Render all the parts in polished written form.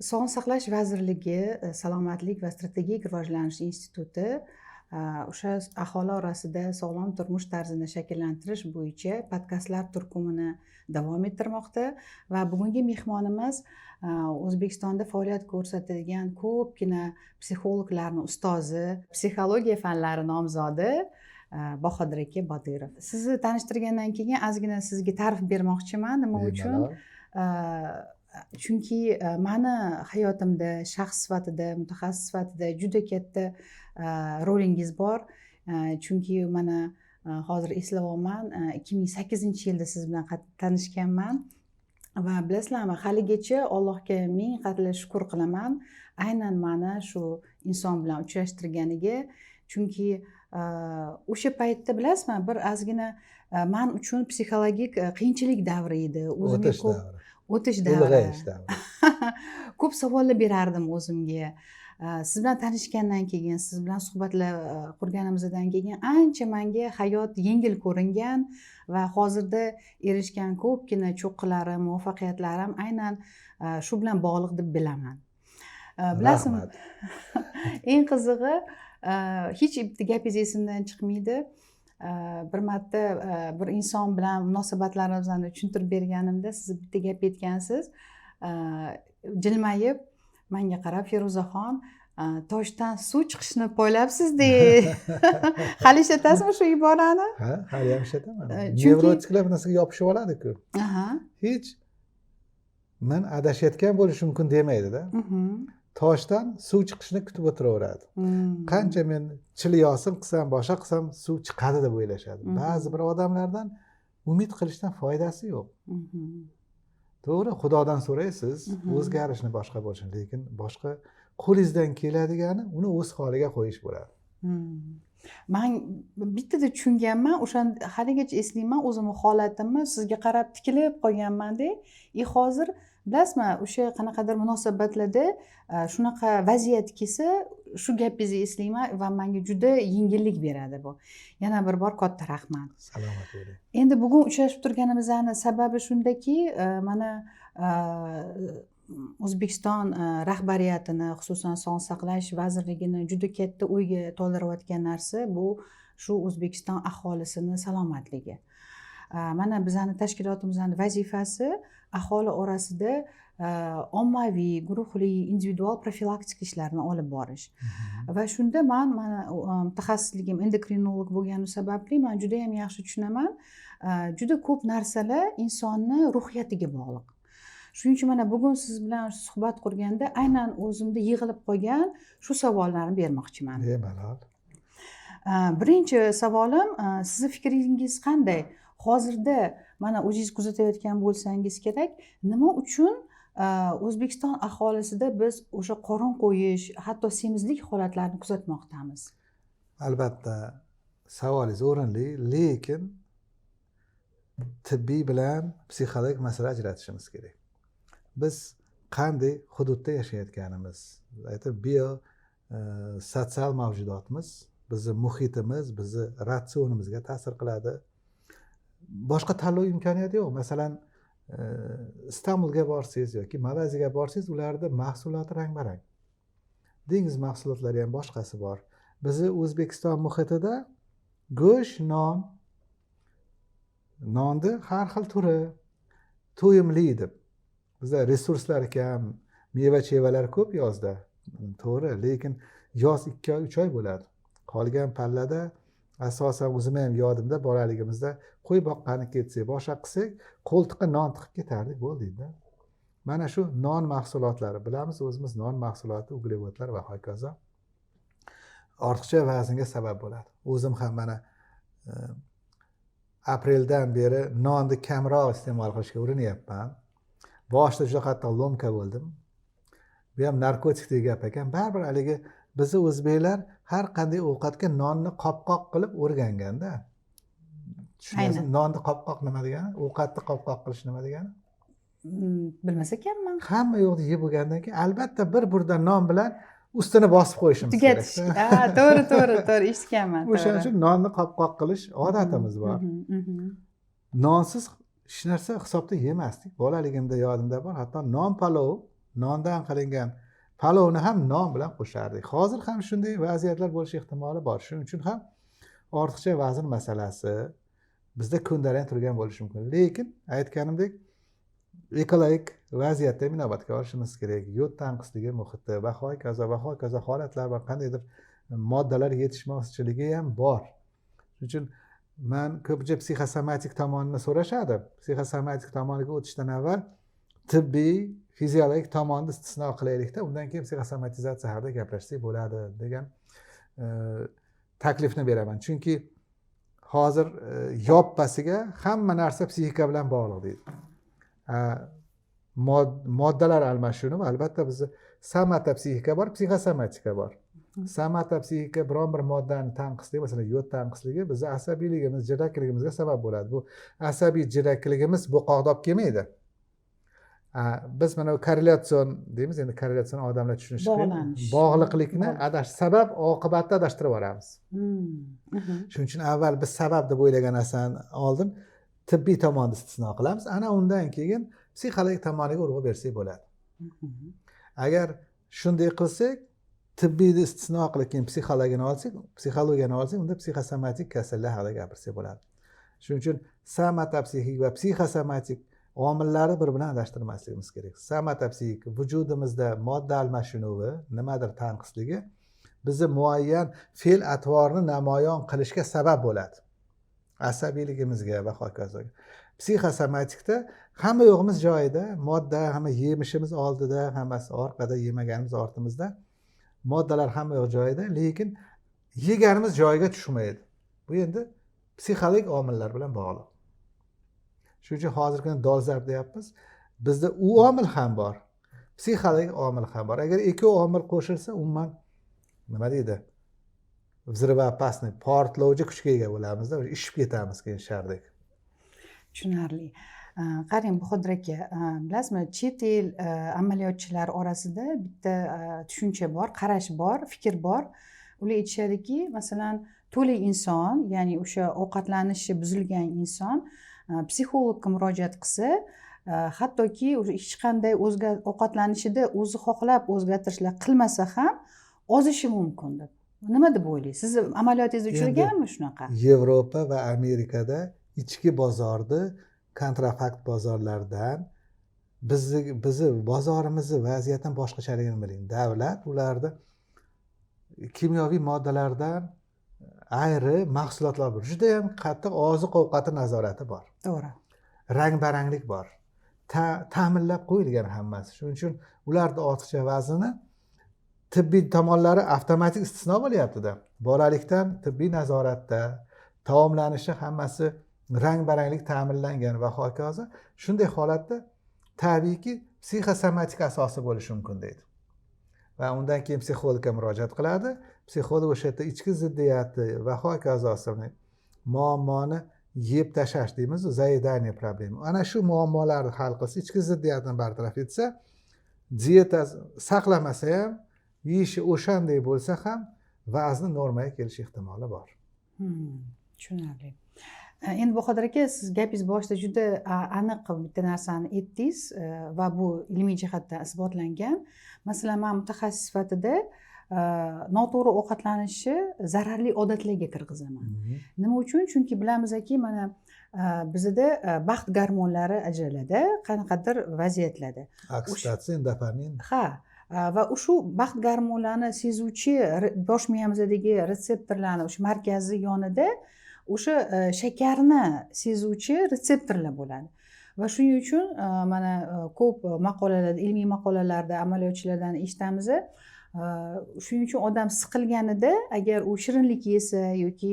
Sog'liqni saqlash vazirligi, Salomatlik va strategik rivojlanish instituti o'sha aholi orasida sog'lom turmush tarzini shakllantirish bo'yicha podkastlar turkumini davom ettirmoqda va bugungi mehmonimiz O'zbekistonda faoliyat ko'rsatadigan ko'pgina psixologlarni ustozi, psixologiya fanlari nomzodi Bahodir aka Botirov. Sizni tanishtirgandan keyin ozgina sizga ta'rif bermoqchiman. Nima uchun? Chunki mani hayotimda shaxs sifatida, mutaxassis sifatida juda katta rolingiz bor. Chunki mana hozir eslayapman, 2008-yilda siz bilan tanishganman va bilasizlarmi, haligacha Allohga ming qatla shukur qilaman aynan mani shu inson bilan uchrashtirganiga. Chunki o'sha paytda, bilasizmi, bir ozgina man uchun psixologik qiyinchilik davri edi. O'zimga O'tish ko'p davri. O'tish davri. Ulg'ayish davri. Ko'p savollar berardim o'zimga. Siz bilan tanishgandan keyin, siz bilan suhbatlar qurganimizdan keyin ancha manga hayot yengil ko'ringan va hozirda erishgan ko'pgina cho'qqalarim, muvaffaqiyatlarim aynan shu bilan bog'liq deb bilaman. Bilasizmi, Rahmat. eng qizig'i, hech bitta gapingiz esimdan chiqmaydi. Bir marta bir inson bilan munosabatlarimizni tushuntirib berganimda siz bitta gap aytgansiz, jilmayib manga qarab: "Feruzaxon, toshdan suv chiqishini poylabsiz-da." Hali ishlatasizmi shu iborani? Ha, haliyam ishlataman. Chunki Nevrotiklar bir narsaga yopishib oladi-ku, hech men adashayotgan bo'lishim mumkin demaydida, toshdan suv chiqishini kutib o'tiraveradi. Qancha men chili yosin qilsam, boshqa qilsam, suv chiqadi deb o'ylashadi. Ba'zi bir odamlardan umid qilishdan foydasi yo'q. To'g'ri, Xudodan so'raysiz o'zgarishni, boshqa bo'lishini, lekin boshqa qo'lingizdan keladigani uni o'z holiga qo'yish bo'ladi. Man bittada tushunganman o'shanda, haligacha eslayman o'zimni holatimni, sizga qarab tikilib qolganmanda. И hozir, bilasizmi, o'sha qanaqadir munosabatlarda shunaqa vaziyat kelsa, shu gapingizni eslayman va manga juda yengillik beradi bu. Yana bir bor katta rahmat. Salomat bo'ling. Endi bugun uchrashib turganimizni sababi shundaki, mana O'zbekiston rahbariyatini, xususan, Sog'liqni saqlash vazirligini juda katta o'yga toldirayotgan narsa bu shu O'zbekiston aholisini salomatligi. Mana bizani tashkilotimizni vazifasi aholi orasida ommaviy, guruhli, individual profilaktika ishlarini olib borish. Va shunda man, mana, mutaxassisligim endokrinolog bo'lgani sababli man juda yam yaxshi tushunaman, juda ko'p narsalar insonni ruhiyatiga bog'liq. Shuning uchun mana bugun siz bilan suhbat qurganda aynan o'zimda yig'ilib qolgan shu savollarni bermoqchiman. Bemalol. Birinchi savolim, sizni fikringiz qanday? Hozirda mana o'zingiz kuzatayotgan bo'lsangiz kerak, nima uchun O'zbekiston aholisida biz o'sha qorin qo'yish, hatto semizlik holatlarini kuzatmoqdamiz? Albatta, savolingiz o'rinli, lekin tibbiy bilan psixologik masala ajratishimiz kerak. Biz qanday hududda yashayotganimiz, aytib, bio sotsial mavjudotmiz. Bizni muhitimiz bizni ratsionimizga ta'sir qiladi. Boshqa tanlov imkoniyati yo'q. Masalan, Istanbulga borsangiz yoki Malayziyaga borsangiz, ularda mahsuloti rang barang, dengiz mahsulotlari ham, boshqasi bor. Bizni O'zbekiston muhitida go'sht, non, nonni har xil turi to'yimli deb, bizda resurslar kam, meva chevalar ko'p yozda, to'g'ri, lekin yoz 2 oy, 3 oy bo'ladi. Qolgan pallada asosan, o'zim ham yodimda, bolaligimizda qo'y boqqani ketsak, boshqa qilsak, qo'ltiqqa non tiqib ketardik, bo'ldi. Mana shu non mahsulotlari, bilamiz o'zimiz, non mahsuloti, uglevodlar va hokazo ortiqcha vaznga sabab bo'ladi. O'zim ham mana apreldan beri nonni kamroq iste'mol qilishga urinyapman. Boshida juda qattiq ломка bo'ldim. Bu ham narkotik gap ekan. Baribir haligi bizni o'zbeklar har qanday ovqatga nonni qopqoq qilib o'rganganda, tushunasizmi? Nonni qopqoq nima degani, ovqatni qopqoq qilish nima degani? Bilmas ekanman. Hamma yoqni yeb bo'lgandan keyin albatta bir burda non bilan ustini bosib qo'yishimiz kerak. Tugatish. Ha, to'g'ri, eshitganman. O'shaning uchun nonni qopqoq qilish odatimiz bor. Nonsiz hech narsa hisobda yemasdik. Bolaligimda yodimda bor, hatto non palov. Nondan qilingan palovni ham non bilan qo'shardik. Hozir ham shunday vaziyatlar bo'lishi ehtimoli bor. Shuning uchun ham ortiqcha vazn masalasi bizda ko'ndalang turgan bo'lishi mumkin. Lekin aytganimdek, ekologik vaziyatni ham inobatga olishimiz kerak. Yod tanqisligi muhiti va hokazo va hokazo holatlar va qandaydir moddalar yetishmovchiligi ham bor. Shuning uchun man ko'pincha psixosomatik tomonini so'rashadi. Psixosomatik tomoniga o'tishdan avval tibbiy, fiziologik tomonni istisno qilaylikda, undan keyin psixosomatizatsiya haqida gaplashsak bo'ladi degan taklifni beraman. Chunki hozir yoppasiga hamma narsa psixika bilan bog'liq deydi. Moddalar almashinuvi, albatta, bizni somatopsixika bor, psixosomatika bor. Somatopsixika biron bir moddani tanqisligi, masalan, yod tanqisligi bizni asabiyligimiz, jirakligimizga sabab bo'ladi. Bu asabiy jirakligimiz bo'qoqda olib kelmaydi. Biz mana bu korrelyatsion deymiz, endi korrelyatsion odamlar tushunishi qiyin. Bog'lanish. Bog'liqlikni adash, sabab oqibatni adashtirib yuboramiz. Shuning uchun avval biz sabab deb o'ylagan narsani oldin tibbiy tomonni istisno qilamiz, ana undan keyin psixologik tomoniga urg'u bersak bo'ladi. Agar shunday qilsak, tibbiyni istisno qilib, keyin psixologiyani olsak, unda psixosomatik kasallar haqida gapirsak bo'ladi. Shuning uchun somatopsixik va psixosomatik omillarni bir bilan adashtirmasligimiz kerak. Somatopsixik vujudimizda modda almashinuvi, nimadir tanqisligi bizni muayyan fe'l atvorni namoyon qilishga sabab bo'ladi, asabiyligimizga va hokazo. Psixosomatikda hamma yo'g'imiz joyida, modda hamma, yemishimiz oldida, hammasi orqada, yemaganimiz ortimizda, moddalar hamma yoq joyida, lekin yeganimiz joyiga tushmaydi. Bu endi psixologik omillar bilan bog'liq. Shuning uchun hozirgi kunda dolzarb deyapmiz. Bizda u omil ham bor, psixologik omil ham bor. Agar ikki omil qo'shilsa, umuman, nima deydi, взрывоопасный, portlovchi kuchga ega bo'lamizda, ishib ketamiz keyin shardek. Tushunarli. Qarang, Bahodir aka, bilasizmi, chet el amaliyotchilari orasida bitta tushuncha bor, qarash bor, fikr bor. Ular aytishadiki, masalan, to'la inson, ya'ni o'sha ovqatlanishi buzilgan inson psixologga murojaat qilsa, hattoki o'sha hech qanday o'zga ovqatlanishida o'zi xohlab o'zgartirishlar qilmasa ham ozishi mumkin deb. Nima deb o'ylaysiz? Sizni amaliyotingizda Endi uchraganmi shunaqa? Yevropa va Amerikada ichki bozorni kontrafakt bozorlardan bizni bozorimizni vaziyatdan boshqachaligini biling. Davlat ularni kimyoviy moddalardan ayri mahsulotlar bor, judayam qattiq oziq ovqati nazorati bor. Rang baranglik bor, ta'minlab qo'yilgan hammasi. Shuning uchun ularni ortiqcha vaznini tibbiy tomonlari avtomatik istisno bo'lyaptida. Bolalikdan tibbiy nazoratda, taomlanishi hammasi rang baranglik ta'minlangan va hokazo. Shunday holatda tabiiyki psixosomatik asosi bo'lishi mumkin deydi va undan keyin psixologga murojaat qiladi. Psixolog o'sha yerda ichki ziddiyati va hokazosini, muammoni yeb tashlash deymiz, заедание проблемы, ana shu muammolarni hal qilsa, ichki ziddiyatni bartaraf etsa, dieta saqlamasa ham, yeyishi o'shanday bo'lsa ham, vazni normaga kelish ehtimoli bor. Tushunarli. Endi, Bahodir aka, siz gapingiz boshida juda aniq bitta narsani aytdingiz va bu ilmiy jihatdan isbotlangan. Masalan, man mutaxassis sifatida noto'g'ri ovqatlanishni zararli odatlarga kirgizaman. Nima uchun? Chunki bilamizki, mana bizada baxt gormonlari ajraladi qanaqadir vaziyatlarda. Oksitotsin, dopamin. Ha, va shu baxt gormonlarini sezuvchi bosh miyamizdagi retseptorlarni o'sha markazi yonida o'sha shakarni sezuvchi retseptorlar bo'ladi. Va shuning uchun mana ko'p maqolalarda, ilmiy maqolalarda, amaliyotchilardan eshitamiz, shuning uchun odam siqilganida agar u shirinlik yesa yoki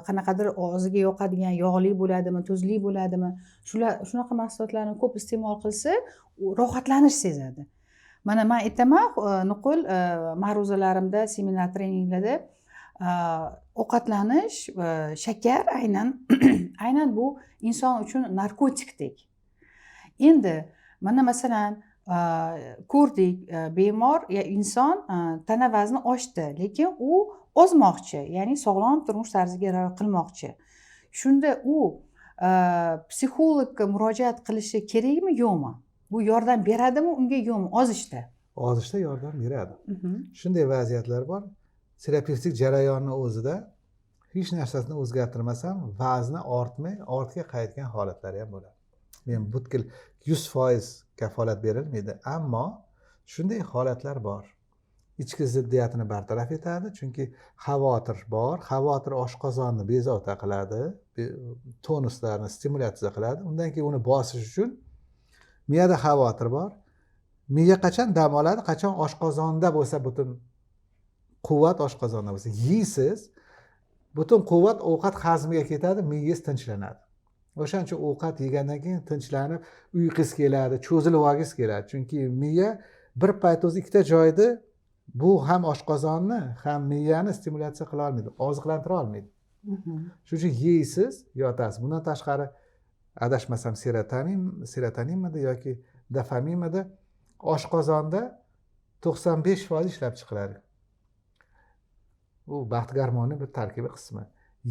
qanaqadir og'ziga yoqadigan, yog'li bo'ladimi, tuzli bo'ladimi, shular, shunaqa mahsulotlarni ko'p iste'mol qilsa, u rohatlanish sezadi. Mana man aytaman nuqul ma'ruzalarimda, seminar treninglarda, ovqatlanish, shakar aynan bu inson uchun narkotikdek. Endi mana, masalan, ko'rdik, bemor ya inson tana vazni oshdi, lekin u ozmoqchi, ya'ni sog'lom turmush tarziga rioya qilmoqchi. Shunda u psixologga murojaat qilishi kerakmi, yo'qmi? Bu yordam beradimi unga, yo'qmi ozishda? Ozishda yordam beradi. Shunday vaziyatlar bor, terapevtik jarayonni o'zida hech narsasini o'zgartirmasam, vazni ortmay, ortga qaytgan holatlari ham bo'ladi. Men butkul 100% kafolat berilmaydi, ammo shunday holatlar bor. Ichki ziddiyatini bartaraf etadi, chunki xavotir bor, xavotir oshqozonni bezovta qiladi, tonuslarni stimulyatsiya qiladi. Undan keyin uni bosish uchun miyada xavotir bor. Miya qachon dam oladi? Qachon oshqozonda bo'lsa, butun quvvat oshqozonda bo'lsa. Yeysiz, butun quvvat ovqat hazmiga ketadi, miyangiz tinchlanadi. O'shaning uchun ovqat yegandan keyin tinchlanib uyqungiz keladi, cho'zilib olgingiz keladi, chunki miya bir payt o'zi ikkita joyda, bu ham oshqozonni, ham miyani stimulyatsiya qila olmaydi, oziqlantira olmaydi. Shuning uchun yeysiz, yotasiz. Bundan tashqari, adashmasam, serotoninmidi yoki dofaminmidi, oshqozonda 95% ishlab chiqiladi. U baxt gormoni bir tarkibiy qismi.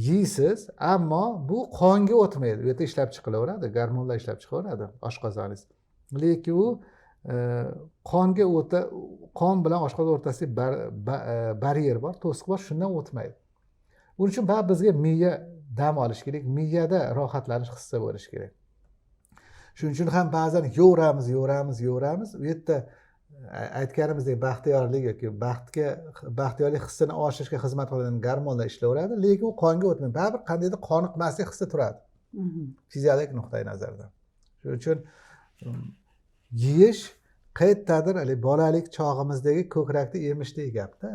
Yeysiz, ammo bu qonga o'tmaydi. U yerda ishlab chiqilaveradi, gormonlar ishlab chiqaveradi oshqozoningiz, lekin u qonga o'ta, qon bilan oshqozon o'rtasida baryer bor, to'siq bor, shundan o'tmaydi. Uning uchun baribir bizga miya dam olishi kerak, miyada rohatlanish hissi bo'lishi kerak. Shuning uchun ham ba'zan yo'ramiz, yo'ramiz, yo'ramiz. U yerda aytganimizdek, baxtiyorlik yoki baxtga, baxtiyorlik hissini oshirishga xizmat qiladigan gormonlar ishlayveradi, lekin u qonga o'tmaydi, baribir qandaydir qoniqmaslik hissi turadi fiziologik nuqtai nazardan. Shuning uchun yeyish qayerdadir haligi bolalik chog'imizdagi ko'krakda emishdek gapda.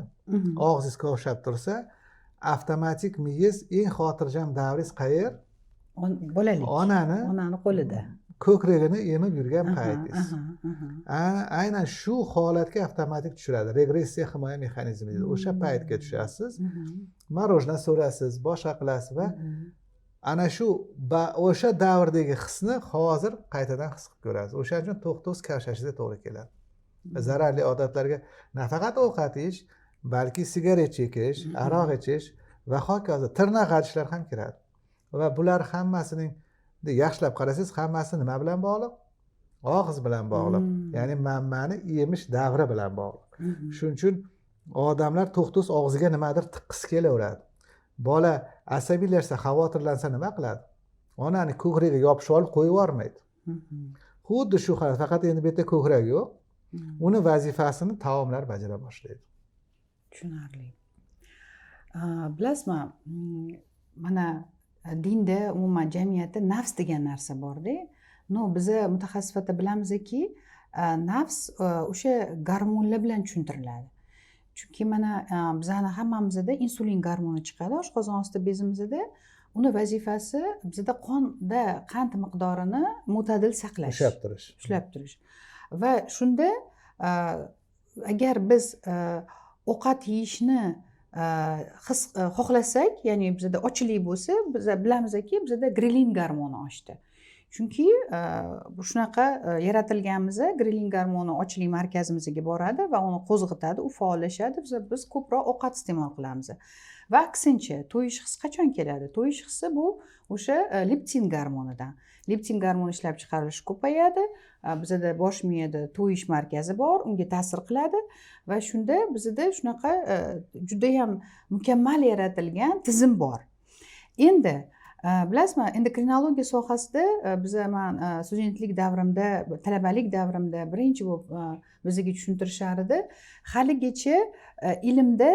Og'zingiz kovshab tursa, avtomatik miyangiz eng xotirjam davringiz qayer? Bolalik. Onani Onani qo'lida. ko'kragini emib yurgan paytingiz. aha, aha. Aynan shu holatga avtomatik tushiradi, regressiya himoya mexanizmi deydi. O'sha paytga tushasiz, мороженое so'rasiz, boshqa qilasiz va ana shu o'sha davrdagi hisni hozir qaytadan his qilib ko'rasiz. O'shaning uchun to'xtovsiz kavshashingizga to'g'ri keladi. Zararli odatlarga nafaqat ovqat yeyish, balki sigaret chekish, aroq ichish va hokazo, tirnoq g'ajishlar ham kiradi. Va bular hammasining, yaxshilab qarasangiz, hammasi nima bilan bog'liq? Og'iz bilan bog'liq, ya'ni mammani emish davri bilan bog'liq. Shuning uchun odamlar to'xtovsiz og'ziga nimadir tiqqisi kelaveradi. Bola asabiylashsa, xavotirlansa nima qiladi? Onani ko'kragiga yopishib olib qo'yib yubormaydi. Xuddi shu holat, faqat endi bu yerda ko'krak yo'q. Uni vazifasini taomlar bajara boshlaydi. Tushunarli. Bilasizmi, mana dinda, umuman jamiyatda nafs degan narsa borda. Но biza mutaxassis sifatida bilamizki, nafs o'sha gormonlar bilan tushuntiriladi, chunki mana bizani hammamizda insulin gormoni chiqadi oshqozon osti bezimizda. Uni vazifasi bizada qonda qand miqdorini mo'tadil saqlash, ushlab turish. Ushlab turish. Va shunda agar biz ovqat yeyishni his xohlasak, ya'ni bizada ochlik bo'lsa, biza bilamizki, bizada grelin gormoni oshdi, chunki bu shunaqa yaratilganmiz. Grelin gormoni ochlik markazimizga boradi va uni qo'zg'atadi, u faollashadi, biz ko'proq ovqat iste'mol qilamiz. Va aksincha, to'yish hissi qachon keladi? To'yish hissi bu o'sha leptin gormonidan. Leptin gormoni ishlab chiqarilishi ko'payadi, bizada bosh miyada to'yish markazi bor, unga ta'sir qiladi va shunda bizada shunaqa judayam mukammal yaratilgan tizim bor. Endi bilasizmi, endokrinologiya sohasida biza, man studentlik davrimda, talabalik davrimda birinchi bo'lib bizga tushuntirishar edi, haligacha ilmda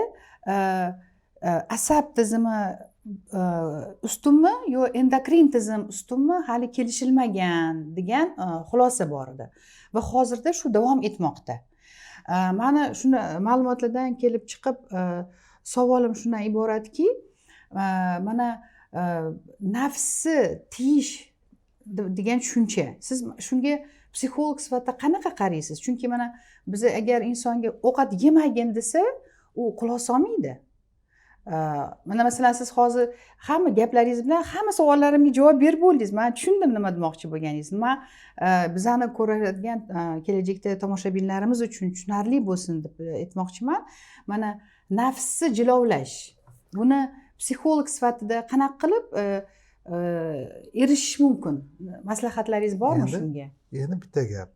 asab tizimi ustunmi yo endokrin tizim ustunmi, hali kelishilmagan degan xulosa bor edi va hozirda shu davom etmoqda. Mani shuni ma'lumotlardan kelib chiqib savolim shundan iboratki, mana nafsni tiyish degan tushuncha, siz shunga psixolog sifatida qanaqa qaraysiz? Chunki mana biza agar insonga ovqat yemagin desa, u quloq solmaydi. Mana masalan, siz hozir hamma gaplaringiz bilan hamma savollarimga javob berib bo'ldingiz, man tushundim nima demoqchi bo'lganingizni. Man bizani ko'radigan kelajakda tomoshabinlarimiz uchun tushunarli bo'lsin deb aytmoqchiman, mana nafsni jilovlash, buni psixolog sifatida qanaqa qilib erishish mumkin? Maslahatlaringiz bormi shunga? Endi bitta gap.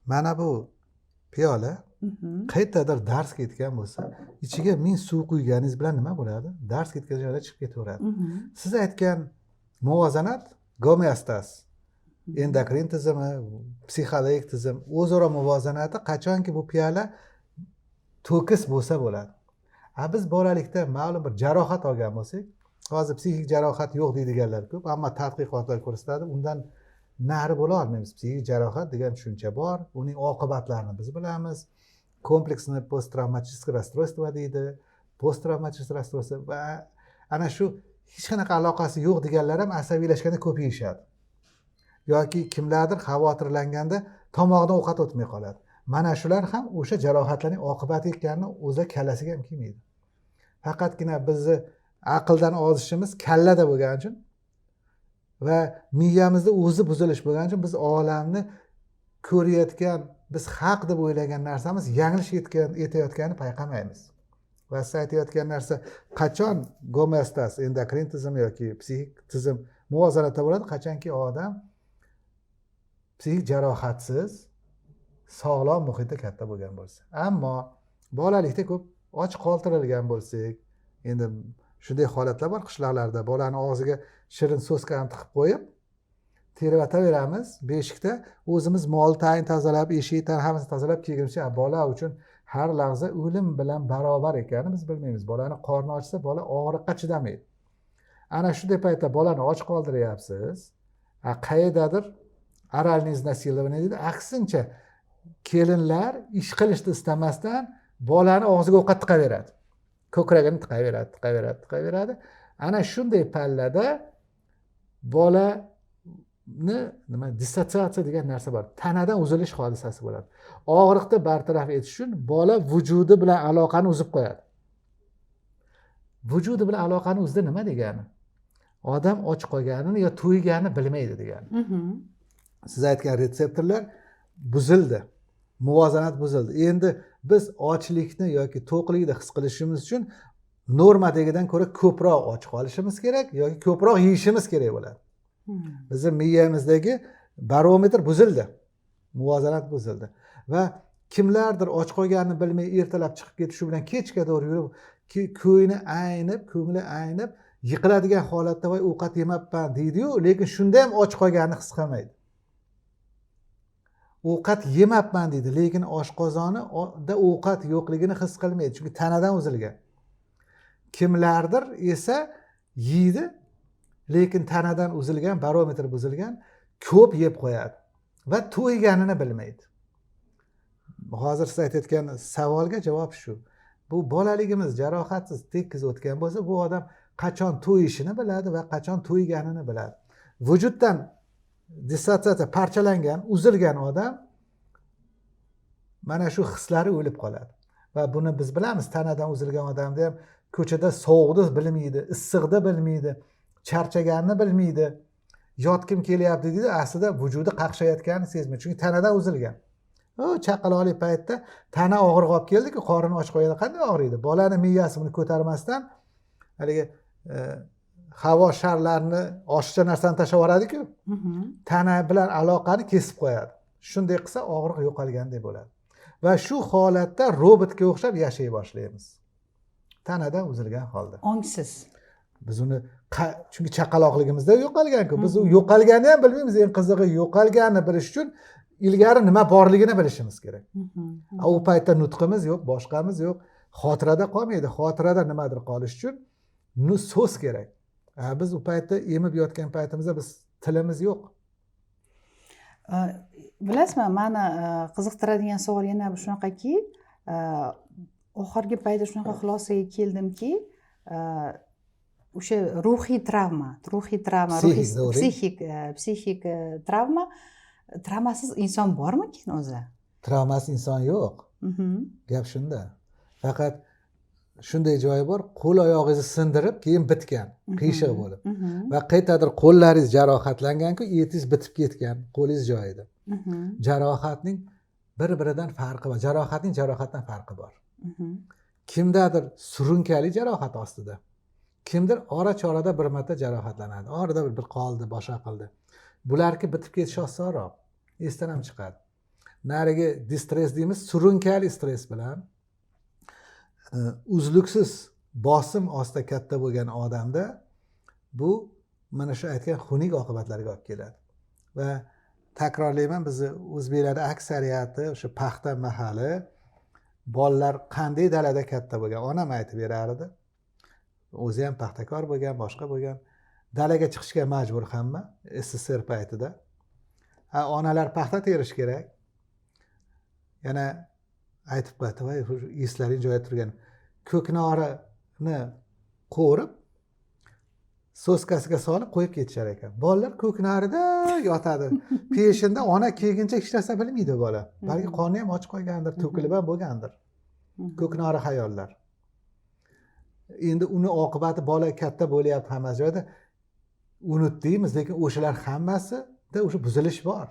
Mana bu piyola qayerdadir darz ketgan bo'lsa, ichiga 1000 suv quyganingiz bilan nima bo'ladi? Darz ketgan joyda chiqib ketaveradi. Siz aytgan muvozanat, gomeostaz, endokrin tizimi, psixologik tizim o'zaro muvozanati qachonki bu piyola to'kis bo'lsa bo'ladi. A biz bolalikda ma'lum bir jarohat olgan bo'lsak, hozir psixik jarohat yo'q deydiganlar ko'p, ammo tadqiqotlar ko'rsatadi, undan nari bo'la olmaymiz. Psixik jarohat degan tushuncha bor, uning oqibatlarini biz bilamiz. Комплексное посттравматическое расстройство deydi, посттравматическое расстройство va ana shu hech qanaqa aloqasi yo'q deganlar ham asabiylashganda ko'p yeyishadi yoki kimlardir xavotirlanganda tomog'idan ovqat o'tmay qoladi. Mana shular ham o'sha jarohatlarning oqibati ekanini o'zi kallasiga ham kelmaydi. Faqatgina bizni aqldan ozishimiz kallada bo'lgani uchun va miyamizda o'zi buzilish bo'lgani uchun biz olamni ko'rayotgan, biz haq deb o'ylagan narsamiz yanglish aytayotganini payqamaymiz. Va siz aytayotgan narsa qachon gomeostaz, endokrin tizim yoki psixik tizim muvozanatda bo'ladi? Qachonki odam psixik jarohatsiz, sog'lom muhitda katta bo'lgan bo'lsa. Ammo bolalikda ko'p och qoldirilgan bo'lsak, endi shunday holatlar bor qishloqlarda, bolani og'ziga shirin soskani tiqib qo'yib tervataveramiz beshikda, o'zimiz mol tayin tozalab, eshik hammasini tozalab kelguncha bola uchun har lahza o'lim bilan barobar ekanini biz bilmaymiz. Bolani qorni ochsa, bola og'riqqa chidamaydi. Ana shunday paytda bolani och qoldiryapsiz, qayerdadir оральное изнасилование deydi. Aksincha, kelinlar ish qilishni istamasdan bolani og'ziga ovqat tiqaveradi, ko'kragini tiqaveradi, tiqaveradi, tiqaveradi. Ana shunday pallada bolani nima, dissotsiatsiya degan narsa bor, tanadan uzilish hodisasi bo'ladi. Og'riqni bartaraf etish uchun bola vujudi bilan aloqani uzib qo'yadi. Vujudi bilan aloqani uzdi nima degani? Odam och qolganini yo to'yganini bilmaydi degani. Siz aytgan retseptorlar buzildi, muvozanat buzildi. Endi biz ochlikni yoki to'qlikni his qilishimiz uchun normadagidan ko'ra ko'proq och qolishimiz kerak yoki ko'proq yeyishimiz kerak bo'ladi. Bizni miyamizdagi barometr buzildi, muvozanat buzildi va kimlardir och qolganini bilmay ertalab chiqib ketishi bilan kechga to'g'ri yurib, ko'ngli aynib, ko'ngli aynib yiqiladigan holatda, voy, ovqat yemabman deydiyu, lekin shunda ham och qolganini his qilmaydi. Ovqat yemabman deydi, lekin oshqozonida ovqat yo'qligini his qilmaydi, chunki tanadan uzilgan. Kimlardir esa yeydi, lekin tanadan uzilgan, barometr buzilgan, ko'p yeb qo'yadi va to'yganini bilmaydi. Hozir siz aytayotgan savolga javob shu: bu bolaligimiz jarohatsiz, tekis o'tgan bo'lsa, bu odam qachon to'yishini biladi va qachon to'yganini biladi. Vujuddan dissotsiatsiya, parchalangan, uzilgan odam mana shu hislari o'lib qoladi va buni biz bilamiz. Tanadan uzilgan odamda ham ko'chada sovuqni bilmaydi, issiqni bilmaydi, charchaganini bilmaydi, yotgim kelyapti deydi, aslida vujudi qaqshayotganini sezmaydi, chunki tanadan uzilgan. U chaqaloqlik paytda tana og'riq olib keldiku, qorin och qo'yadi, qanday og'riydi? Bolani miyasi buni ko'tarmasdan haligi havo sharlarini, oshiqcha narsani tashlab yuboradiku, tana bilan aloqani kesib qo'yadi. Shunday qilsa, og'riq yo'qolgandek bo'ladi va shu holatda robotga o'xshab yashay boshlaymiz, tanadan uzilgan holda. Ongsiz. Biz uni, chunki chaqaloqligimizda yo'qolganku, biz u yo'qolganini ham bilmaymiz. Eng qizig'i, yo'qolganini bilish uchun ilgari nima borligini bilishimiz kerak. A u paytda nutqimiz yo'q, boshqamiz yo'q, xotirada qolmaydi. Xotirada nimadir qolishi uchun so'z kerak. A biz u paytda emib yotgan paytimizda biz tilimiz yo'q. Bilasizmi, mani qiziqtiradigan savol yana shunaqaki, oxirgi paytda shunaqa xulosaga keldimki, o'sha ruhiy travma, Psixik, to'g'ri. Psixik travma, travmasiz inson bormikin o'zi? Travmasiz inson yo'q. Gap shunda. Faqat shunday joyi bor, qo'l oyog'ingizni sindirib, keyin bitgan, qiyshiq bo'lib va qayerdadir qo'llaringiz jarohatlanganku, etingiz bitib ketgan, qo'lingiz joyida. Jarohatning bir biridan farqi bor, jarohatning jarohatdan farqi bor. Kimdadir surunkali jarohat ostida, kimdir ora chorada bir marta jarohatlanadi, orada bir qoldi, boshqa qildi. Bularki bitib ketishi osonroq, esdan ham chiqadi. Narigi distress deymiz, surunkali stress bilan uzluksiz bosim ostida katta bo'lgan odamda bu mana shu aytgan xunuk oqibatlarga olib keladi. Va takrorlayman, bizni o'zbeklarni aksariyati o'sha paxta mahali, bolalar qanday dalada katta bo'lgan, onam aytib berardi, o'zi ham paxtakor bo'lgan, boshqa bo'lgan, dalaga chiqishga majbur hamma SSSR paytida. Ha, onalar paxta terish kerak. Yana aytib qo'yadi, voy eslaring joyida turgan, ko'knorini qovurib soskasiga solib qo'yib ketishar ekan. Bolalar ko'knorida yotadi. Peshinda ona kelguncha hech narsa bilmaydi bola. Balki qorni ham och qolgandir, to'kilib ham bo'lgandir. Ko'knori xayollar. Endi uni oqibati bola katta bo'lyapti, hammasi joyida. Unut deymiz, lekin o'shalar hammasida o'sha buzilish bor.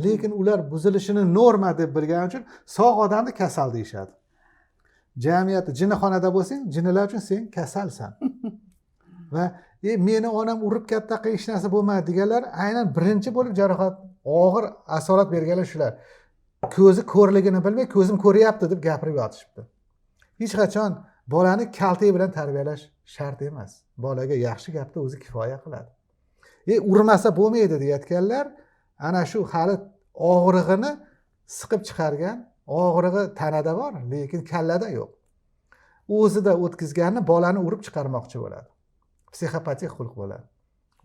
Lekin ular buzilishini norma deb bilgani uchun sog' odamni kasal deyishadi. Jamiyatda jinnixonada bo'lsang, jinnilar uchun sen kasalsan. Va meni onam urib katta qilib hech narsa bo'lmadi deganlar aynan birinchi bo'lib jarohat, og'ir asorat berganlar shular. Ko'zi ko'rligini bilmay, ko'zim ko'ryapti deb gapirib yotishibdi. Hech qachon bolani kaltak bilan tarbiyalash shart emas. Bolaga yaxshi gapni o'zi kifoya qiladi. Urmasa bo'lmaydi deyayotganlar ana shu hali og'rig'ini siqib chiqargan, og'rig'i tanada bor, lekin kallada yo'q. O'zida o'tkazganini bolani urib chiqarmoqchi bo'ladi. Psixopatik xulq bo'ladi.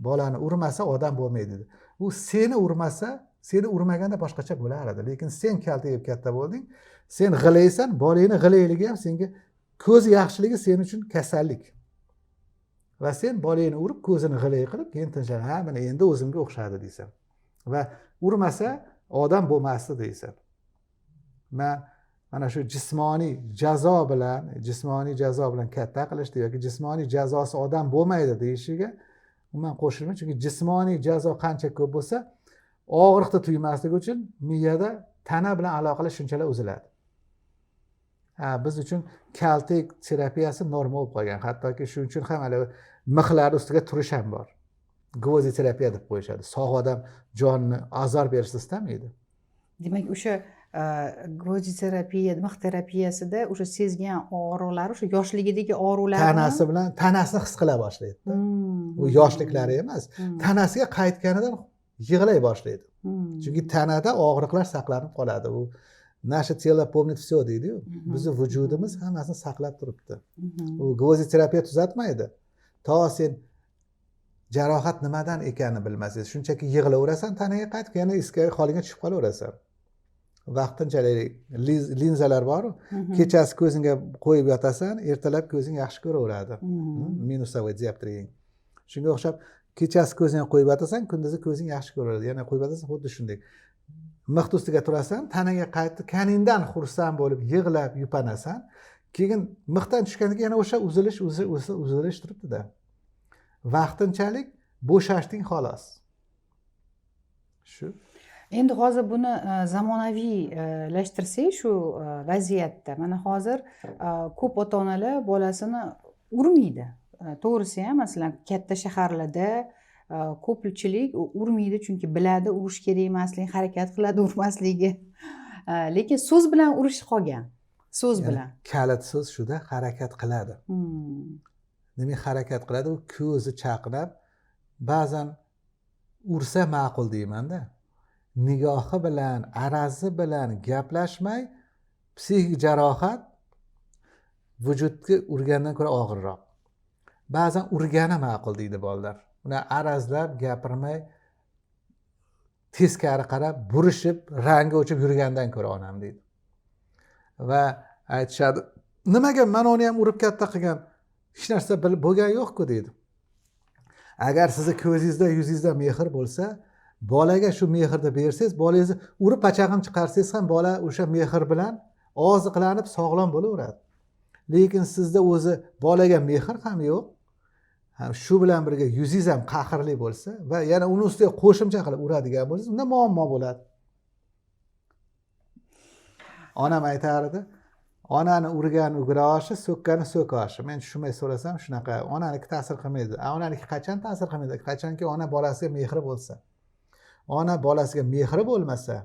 Bolani urmasa odam bo'lmaydi dedi. U seni urmasa, seni urmaganda boshqacha bo'lar edi. Lekin sen kaltak yeb katta bo'lding, sen g'ilaysan, bolangni g'ilayligi ham senga, ko'zi yaxshiligi sen uchun kasallik. Va sen bolangni urib, ko'zini g'ilay qilib, keyin tinchlan, ha, mana endi o'zimga o'xshadi deysan. Va urmasa odam bo'lmasdi deysan. Man mana shu jismoniy jazo bilan katta qilishdi yoki jismoniy jazosi odam bo'lmaydi deyishiga umuman qo'shilmayman, chunki jismoniy jazo qancha ko'p bo'lsa, og'riqni tuymasligi uchun miyada tana bilan aloqalar shunchalar uziladi. Ha, biz uchun kaltak terapiyasi norma bo'lib qolgan. Hattoki shuning uchun ham hali mixlar ustiga turish ham bor. Gvozdi terapiya deb qo'yishadi. Sog' odam jonni azor berishni istamaydi. Demak, o'sha gvozdi terapiya, mix terapiyasida o'sha sezgan og'riqlari, o'sha yoshligidagi og'riqlarni tanasi bilan tanasini his qila boshlaydi. U yoshliklari emas, tanasiga qaytganidan yig'lay boshlaydi. Chunki tanada og'riqlar saqlanib qoladi. U наше тело помнит все deydi-yu. Bizni vujudimiz hammasini saqlab turibdi. U gvozdi terapiya tuzatmaydi. To sen jarohat nimadan ekanini bilmasangiz, shunchaki yig'laverasan, tanaga qaytib yana eski holingga tushib qolaverasan. Vaqtinchalik linzalar boru, kechasi ko'zingga qo'yib yotasan, ertalab ko'zing yaxshi ko'raveradi. Минусовой dioptriyang. Shunga o'xshab kechasi ko'zingga qo'yib yotasan, kunduzi ko'zing yaxshi ko'raveradi. Yana qo'yib yotasan, xuddi shunday. Mix ustiga turasan, tanaga qaytganingdan xursand bo'lib yig'lab yupanasan. Keyin mixdan tushgandan keyin yana o'sha uzilish, uzilish turibdi-da. Vaqtinchalik bo'shashding xolos. Shu. Endi hozir buni zamonaviylashtirsak shu vaziyatda, mana hozir ko'p ota onalar bolasini urmaydi. To'g'risi ham, masalan, katta shaharlarda ko'pchilik urmaydi, chunki biladi urish kerak emasligini, harakat qiladi urmasligi. Lekin so'z bilan urish qolgan, so'z bilan. Kalit so'z shuda, harakat qiladi. Nima harakat qiladi? U ko'zi chaqnab, ba'zan ursa ma'qul deymanda. Nigohi bilan, arazi bilan gaplashmay, psixik jarohat vujudga urgandan ko'ra og'irroq. Ba'zan urgani ma'qul deydi bolalar. Uni arazlab gapirmay, teskari qarab, burishib, rangi o'chib yurgandan ko'ra onam deydi. Va aytishadi, nimaga mana uni ham urib katta qilgan, hech narsa bo'lgani yo'q-ku deydi. Agar sizni ko'zingizda, yuzingizda mehr bo'lsa, bolaga shu mehrni bersangiz, bolangizni urib pachag'ini chiqarsangiz ham bola o'sha mehr bilan oziqlanib sog'lom bo'laveradi. Lekin sizda o'zi bolaga mehr ham yo'q, ham shu bilan birga yuzingiz ham qahrli bo'lsa va yana uni ustiga qo'shimcha qilib uradigan bo'lsangiz, unda muammo bo'ladi. Onam aytardi, onani urgani ugra oshi, so'kkani so'k oshi. Men tushunmay so'rasam shunaqa, onaniki ta'sir qilmaydi. Onaniki qachon ta'sir qilmaydi? Qachonki ona bolasiga mehri bo'lsa. Ona bolasiga mehri bo'lmasa,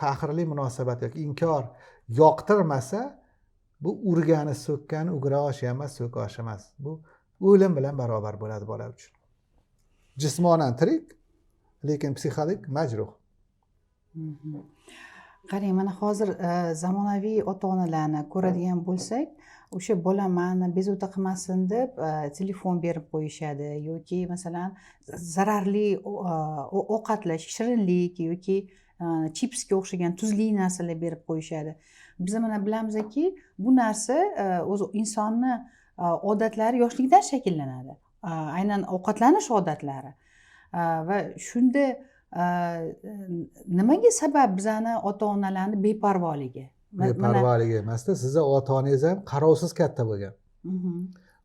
qahrli munosabat yoki inkor yoqtirmasa, bu urgani, so'kkani ugra oshi emas, so'ka oshi emas. Bu o'lim bilan barobar bo'ladi bola uchun. Jismonan tirik, lekin psixologik majruh. Qarang, mana hozir zamonaviy ota-onalarni ko'radigan bo'lsak, o'sha bola mani bezovta qilmasin deb telefon berib qo'yishadi yoki masalan zararli ovqatlar, shirinlik yoki chipsga o'xshagan tuzli narsalar berib qo'yishadi. Biz mana bilamizki, bu narsa o'zi insonni odatlari yoshlikdan shakllanadi, aynan ovqatlanish odatlari. Va shunda nimaga sabab bizani ota-onalarni beparvoligi? Beparvoligi emasda, sizni ota-onangiz ham qarovsiz katta bo'lgan.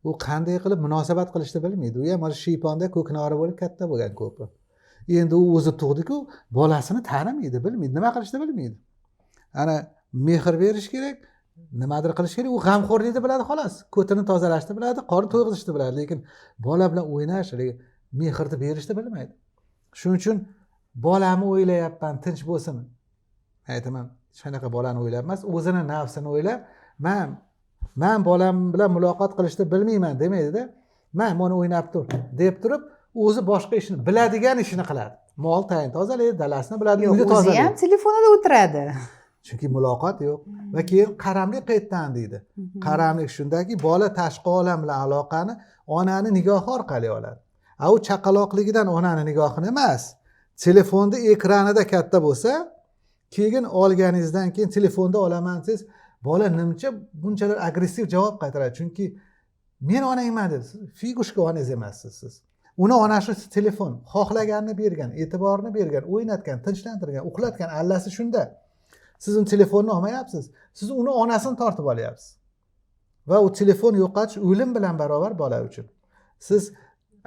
U qanday qilib munosabat qilishni bilmaydi. U ham mana shiyponda ko'knori bo'lib katta bo'lgan ko'pi. Endi u o'zi tug'diku, bolasini tanimaydi, bilmaydi, nima qilishni bilmaydi. Ana mehr berish kerak, nimadir qilish kerak, u g'amxo'rlikni biladi xolos. Ko'tini tozalashni biladi, qorin to'yg'izishni biladi, lekin bola bilan o'ynash, mehrni berishni bilmaydi. Shuning uchun bolamni o'ylayapman, tinch bo'lsin. Aytaman, hech qanaqa bolani o'ylab emas, o'zini nafsini o'ylab, man bolam bilan muloqot qilishni bilmayman demaydida, man buni o'ynab tur deb turib, o'zi boshqa ishini, biladigan ishini qiladi. Mol tayin tozalaydi, dalasini biladi, uyni tozalaydi. O'zi ham telefonida o'tiradi. Chunki muloqot yo'q. Va keyin qaramlik qayerdan deydi. Qaramlik shundaki, bola tashqi olam bilan aloqani onani nigohi orqali oladi. A u chaqaloqligidan onani nigohini emas, telefonda ekranida katta bo'lsa, keyin olganingizdan keyin telefonda olaman desangiz, bola nimcha bunchalar agressiv javob qaytaradi. Chunki men onangman dedi. Figushka onangiz emassiz siz. Uni onasi telefon, xohlaganini bergan, e'tiborini bergan, o'ynatgan, tinchlantirgan, uxlatgan, allasi shunda. Siz uni telefonni olmayapsiz, siz uni onasini tortib olyapsiz. Va u telefon yo'qotish o'lim bilan barobar bola uchun. Siz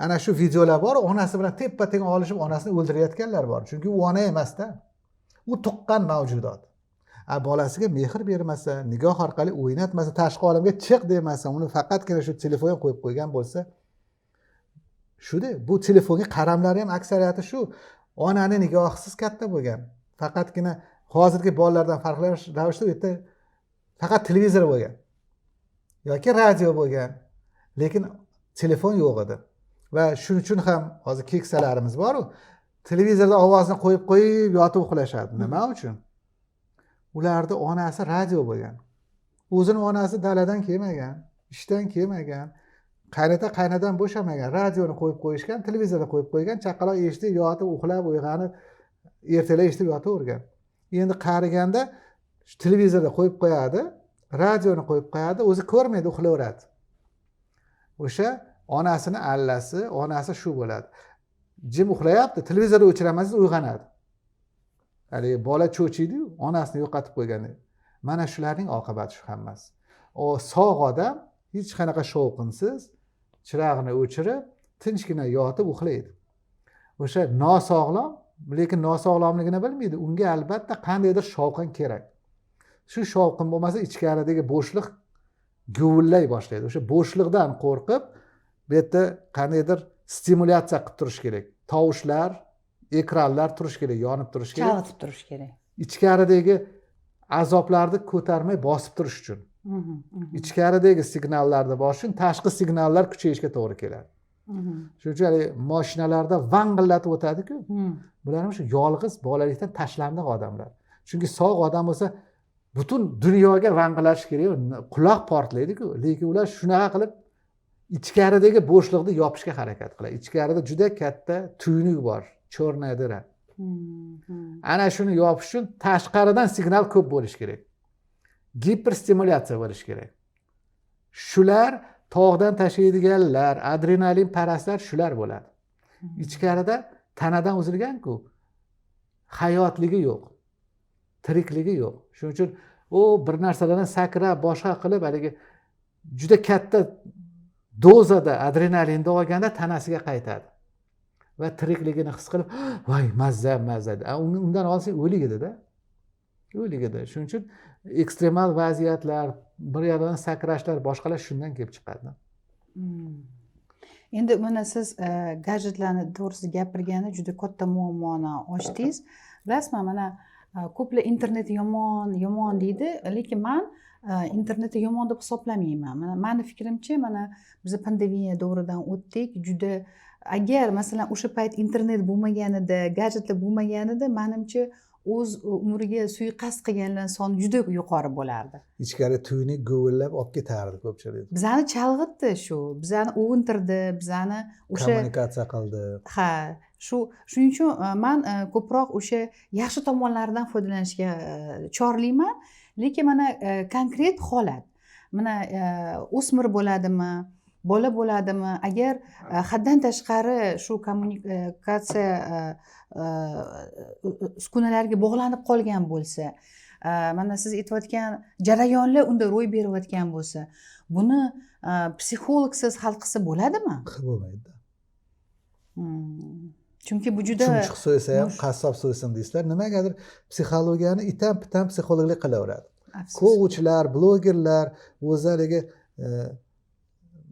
ana shu videolar bor, onasi bilan teppa-teng olishib onasini o'ldirayotganlar bor. Chunki u ona emasda. U tuqqan mavjudot. A bolasiga mehr bermasa, nigoh orqali o'ynatmasa, tashqi olamga chiq demasa, uni faqatgina shu telefonga qo'yib qo'ygan bo'lsa, shuda bu telefonga qaramlari ham aksariyati shu onani nigohisiz katta bo'lgan. Faqatgina hozirgi bolalardan farqli ravishda u yerda faqat televizor bo'lgan yoki radio bo'lgan, lekin telefon yo'q edi. Va shuning uchun ham hozir keksalarimiz bor-u, televizorda ovozni qo'yib qo'yib yotib uxlashadi. Nima uchun? Ularda onasi radio bo'lgan. O'zini onasi daladan kelmagan, ishdan kelmagan, qaynota qaynadan bo'shamagan, radioni qo'yib qo'yishgan, televizorni qo'yib qo'ygan, chaqaloq eshitib yotib uxlab uyg'onib ertalab eshitib yotavergan. Endi qariganda televizorda qo'yib qo'yadi, radioni qo'yib qo'yadi, o'zi ko'rmaydi, uxlayveradi. O'sha onasini allasi, onasi shu bo'ladi. Jim uxlayapti, televizorni o'chiramansiz uyg'onadi. Haligi bola cho'chiydi-yu, onasini yo'qotib qo'ygan. Mana shularning oqibati shu hammasi. O sog' odam hech qanaqa shovqinsiz chirog'ini o'chirib, tinchgina yotib uxlaydi. O'sha nosog'lom, lekin nosog'lomligini bilmaydi. Unga albatta qandaydir shovqin kerak. Shu shovqin bo'lmasa ichkaridagi bo'shliq guvillay boshlaydi. O'sha bo'shliqdan qo'rqib, bu yerda qandaydir stimulyatsiya qilib turish kerak. Tovushlar, ekranlar turish kerak, yonib turish kerak. Chalg'itib turish kerak. Ichkaridagi azoblarni ko'tarmay bosib turish uchun. Ichkaridagi signallarni bosish uchun tashqi signallar kuchayishga to'g'ri keladi. Shuning uchun haligi mashinalarda vang'illatib o'tadi-ku. Bular ham shu yolg'iz bolalikdan tashlandiq odamlar. Chunki sog' odam bo'lsa butun dunyoga vang'illash kerak, quloq portlaydi-ku. Lekin ular shunaqa qilib ichkaridagi bo'shliqni yopishga harakat qiladi. Ichkarida juda katta tuynuk bor, черная дыра. Ana shuni yopish uchun tashqaridan signal ko'p bo'lishi kerak. Giperstimulyatsiya bo'lishi kerak. Shular tog'dan tashlaydiganlar, adrenalin parastlar shular bo'ladi. Ichkarida tanadan uzilgan-ku, hayotligi yo'q, tirikligi yo'q. Shuning uchun u bir narsalardan sakrab, boshqa qilib, haligi juda katta dozada adrenalinni olganda tanasiga qaytadi va tirikligini his qilib, voy mazza mazza. Undan olsang o'lik edi-da. O'lik edi. Shuning uchun ekstremal vaziyatlar, bir yerdan sakrashlar, boshqalar shundan kelib chiqadi. Endi mana siz gadjetlarni to'g'risida gapirganda juda katta muammoni ochdingiz. Bilasizmi, mana Ko'plar internet yomon yomon deydi, lekin man internetni yomon deb hisoblamayman. Mana, mani fikrimcha, mana biz pandemiya davridan o'tdik. Juda, agar, masalan, o'sha payt internet bo'lmaganida, gadjetlar bo'lmaganida, manimcha, o'z umriga suiqasd qilganlar soni juda yuqori bo'lardi. Ichkari tuynik guvillab olib ketardi ko'pchilik. Bizani chalg'itdi shu, bizani uvintirdi, bizani o'sha Kommunikatsiya qildi. Ha, shu, shuning uchun man ko'proq o'sha yaxshi tomonlaridan foydalanishga chorlayman. Lekin mana konkret holat, mana o'smir bo'ladimi, bola bo'ladimi, agar haddan tashqari shu kommunikatsiya uskunalariga bog'lanib qolgan bo'lsa, mana siz aytayotgan jarayonlar unda ro'y berayotgan bo'lsa, buni psixologsiz hal qilsa bo'ladimi? Qilib bo'lmaydida. Chunki bu juda Chumchuq so'ysa ham qassob so'ysin deysizlar. Nimagadir psixologiyani itam pitam psixologlik qilaveradi. Afsus. Kouchlar, blogerlar o'zi haligi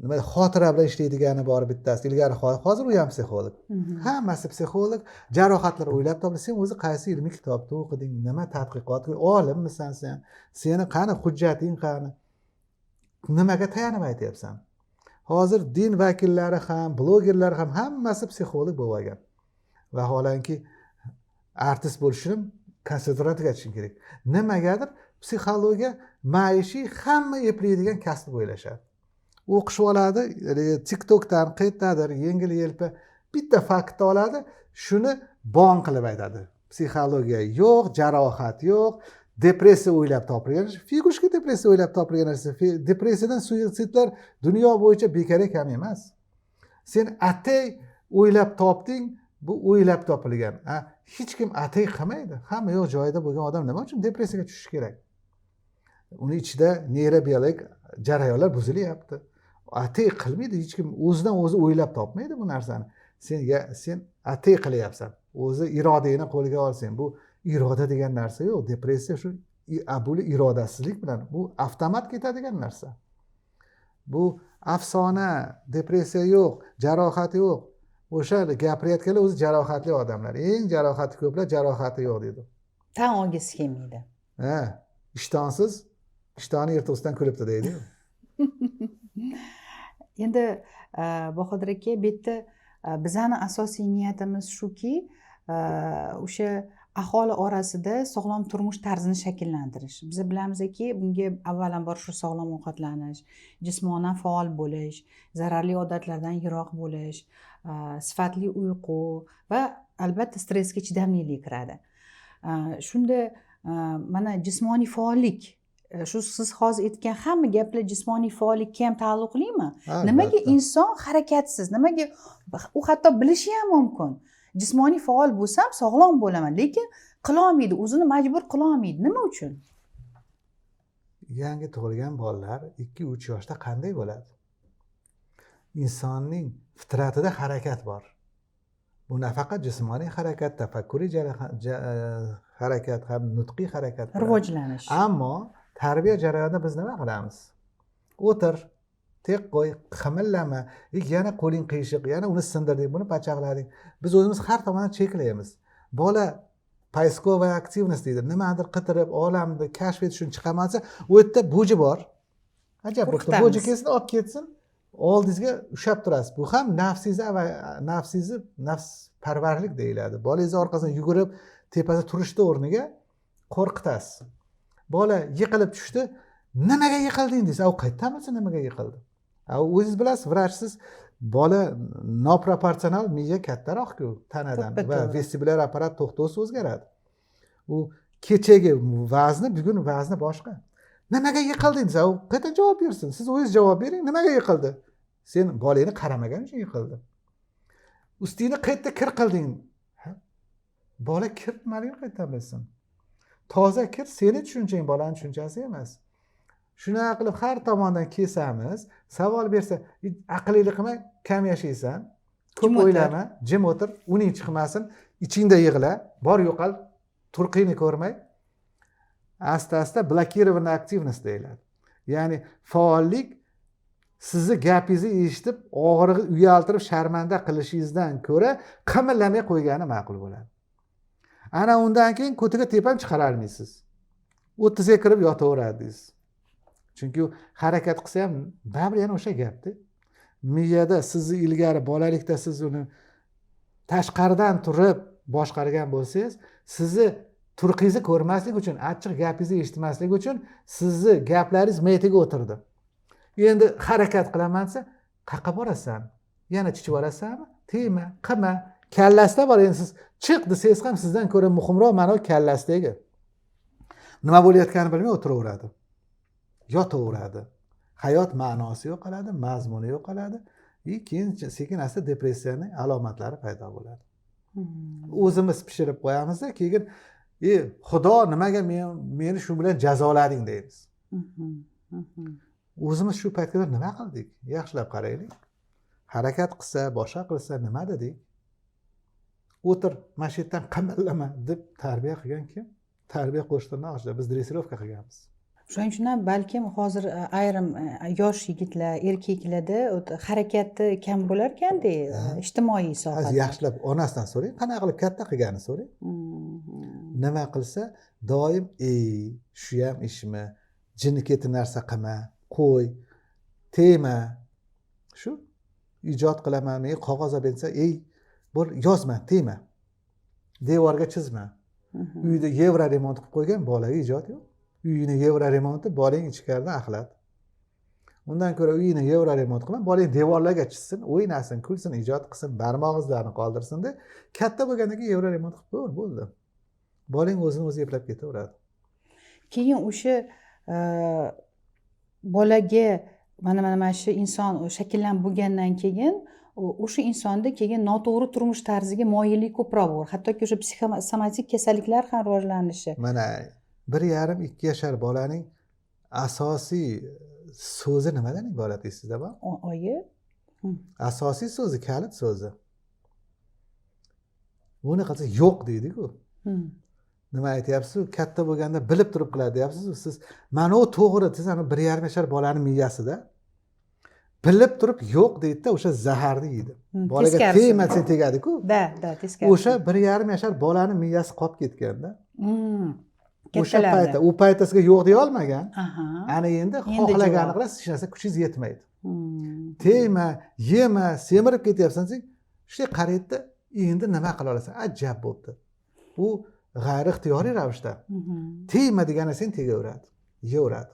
nima, xotira bilan ishlaydigani bor bittasi ilgari, hozir u ham psixolog. Hammasi psixolog. Jarohatlar o'ylab topdi. Sen o'zi qaysi ilmiy kitobda o'qiding, nima tadqiqot, olimmisan sen? Seni qani hujjating, qani, nimaga tayanib aytyapsan? Hozir din vakillari ham, blogerlar ham, hammasi psixolog bo'lib olgan. Vaholanki artist bo'lish uchun konservatoriyaga tugatishing kerak. Nimagadir psixologiya maishiy, hamma eplaydigan kasb deb o'ylashadi. O'qishib oladi Tiktokdan, qayerdadir yengil yelpi bitta faktni oladi, shuni bon qilib aytadi. Psixologiya yo'q, jarohat yo'q, depressiya o'ylab topilgan, фигушка. Depressiya o'ylab topilgan narsa. Depressiyadan suitsidlar dunyo bo'yicha bekorga kam emas. Sen atay o'ylab topding, bu o'ylab topilgan. A hech kim atay qilmaydi. Hamma yoq joyida bo'lgan odam nima uchun depressiyaga tushishi kerak? Uni ichida neyrobiologik jarayonlar buzilyapti. Atay qilmaydi hech kim, o'zidan o'zi o'ylab topmaydi bu narsani. Sen sen atay qilyapsan. O'zi irodangni qo'lga olsang, bu iroda degan narsa yo'q. Depressiya shu bu irodasizlik bilan, bu avtomat ketadigan narsa. Bu afsona, depressiya yo'q, jarohat yo'q. O'sha gapirayotganlar o'zi jarohatli odamlar. Eng jarohati ko'plar jarohati yo'q deydi. Tan olgisi kelmaydi. Ha, ishtonsiz ishtoni yirtig'isidan kulibdi deydiyu. Endi Bahodir aka, bu yerda bizani asosiy niyatimiz shuki, o'sha aholi orasida sog'lom turmush tarzini shakllantirish. Biz bilamizki, bunga avvalambor shu sog'lom ovqatlanish, jismonan faol bo'lish, zararli odatlardan yiroq bo'lish, sifatli uyqu va albatta stressga chidamlilik kiradi. Shunda mana jismoniy faollik, shu siz hozir aytgan hamma gaplar jismoniy faollikka ham taalluqlimi? Nimaga Albatta. inson harakatsiz? Nimaga u hatto bilishi ham mumkin, jismoniy faol bo'lsam, sog'lom bo'laman, lekin qilolmaydi, o'zini majbur qilolmaydi? Nima uchun? Yangi tug'ilgan bolalar 2-3 yoshda qanday bo'ladi? Insonning fitratida harakat bor. Bu nafaqat jismoniy harakat, tafakkuriy harakat ham, nutqiy harakat bo'ladi. Rivojlanish. Ammo tarbiya jarayonida biz nima qilamiz? O'tir, tek qo'y, qimillama, yana qo'ling qiyshiq, yana uni sindirding, buni pachaqlading. Biz o'zimiz har tomondan cheklaymiz. Bola поисковая активность deydi, nimadir qidirib, olamni kashf etish uchun chiqaman desa, u yerda bo'ji bor. Ajab bo'pti. Qo'rqitamiz. Bo'ji kelsin, olib ketsin, oldingizga ushlab turasiz. Bu ham nafsingizni, nafsingizni, nafsparvarlik deyiladi. Bolangizni orqasidan yugurib tepada turishni o'rniga qo'rqitasiz. Bola yiqilib tushdi, nimaga yiqilding deysiz. U qayerdan bilsin nimaga yiqildi? O'zingiz bilasiz, vrachsiz, bola noproporsional, miya kattaroqku tanadan To'ppa va to'g'ri. vestibulyar apparat to'xtovsiz o'zgaradi. U kechagi vazni, bugun vazni boshqa. Nimaga yiqilding desa, u qayerdan javob bersin? Siz o'zingiz javob bering, nimaga yiqildi? Sen bolangni qaramaganing uchun yiqildi. Ustingni qayerda kir qilding? Ha? Bola kir nimaligini qayerdan bilsin? Toza kir seni tushunchang, bolani tushunchasi emas. Shunaqa qilib har tomondan kesamiz. Savol bersa, aqlli qilma, kam yashaysan, ko'p Jim o'tir. o'ylama, jim o'tir, uning chiqmasin, ichingda yig'la, bor yo'qol, turqingni ko'rmay. Asta asta блокированная активность deyiladi. Ya'ni faollik sizni gapingizni eshitib, og'rig'i uyaltirib, sharmanda qilishingizdan ko'ra qimillamay qo'ygani ma'qul bo'ladi. Ana undan keyin ko'tiga tepam chiqara olmaysiz, 30ga kirib yotaveradi deysiz. Chunki u harakat qilsa ham baribir yana o'sha gapda. Miyada sizni ilgari bolalikda siz uni tashqaridan turib boshqargan bo'lsangiz, sizni turqingizni ko'rmaslik uchun, achchiq gapingizni eshitmaslik uchun sizni gaplaringiz miyatiga o'tirdi. Endi harakat qilaman desa, qayerqa borasan, yana chichib yuborasanmi, tegma, qilma, kallasida bor. Endi siz chiq desangiz ham sizdan ko'ra muhimroq mana u kallasidagi nima bo'layotganini bilmay o'tiraveradi, yotaveradi. Hayot ma'nosi yo'qoladi, mazmuni yo'qoladi и keyin sekin asta depressiyani alomatlari paydo bo'ladi. O'zimiz pishirib qo'yamizda, keyin e xudo, nimaga meni shu bilan jazolading deymiz. O'zimiz shu paytga qadar nima qildik, yaxshilab qaraylik. Harakat qilsa, boshqa qilsa nima dedik? O'tir, mana shu yerdan qimillama deb tarbiya qilgan kim? Tarbiya qo'shtirnoq ichida, biz дрессировка qilganmiz. Shuning uchun ham balkim hozir ayrim yosh yigitlar, erkaklarda harakati kam bo'larkanda, ijtimoiy sohada. Yaxshilab onasidan so'rang, qanaqa qilib katta qilganini so'rang. Nima qilsa doim ey, shu ham ishmi, jinni ketib narsa qilma, qo'y, tegma, shu ijod qilaman, men qog'oz olib bersa, ey bo'l, yozma, tegma, devorga chizma. Uyda евроремонт qilib qo'ygan, bolaga ijod yo'q. Uyini евроремонт i bolang ichkarida axlat. Undan ko'ra uyini евроремонт qilma, bolang devorlarga chizsin, o'ynasin, kulsin, ijod qilsin, barmoq izlarini qoldirsinda, katta bo'lgandan keyin евроремонт qilib qo'yaver, bo'ldi. Bolang o'zini o'zi eplab ketaveradi. Keyin o'sha bolaga mana shu inson shakllanib bo'lgandan keyin o'sha insonda keyin noto'g'ri turmush tarziga moyillik ko'proq bo'ladi, hattoki o'sha psixosomatik kasalliklar ham rivojlanishi. Mana 1,5, 2 yashar bolaning asosiy so'zi nimadan iborat, esingizda bormi? Oyi. Asosiy so'zi kalit so'zi. Buni qilsa yo'q deydiku. Nima aytyapsiz, katta bo'lganda bilib turib qiladi deyapsizu siz. Mana u to'g'ri, siz ana 1,5 yashar bolani miyasida bilib turib yo'q deydida, o'sha zaharni yeydi. Bolaga Teskarisi. Tegma sen, tegadiku. Да, teskarisi. O'sha 1,5 yashar bolani miyasi qolib ketganda o'sha Kattalarda. paytda, u paytda sizga yo'q deya olmagan. Ana endi Endi xohlaganini javob. qilasiz, hech narsa kuchingiz yetmaydi. Tegma, yema, semirib ketyapsan desang, shunday qaraydida, endi nima qila olasan, ajab bo'pti. U g'ayri ixtiyoriy ravishda tegma degan narsang tegaveradi, yeyaveradi.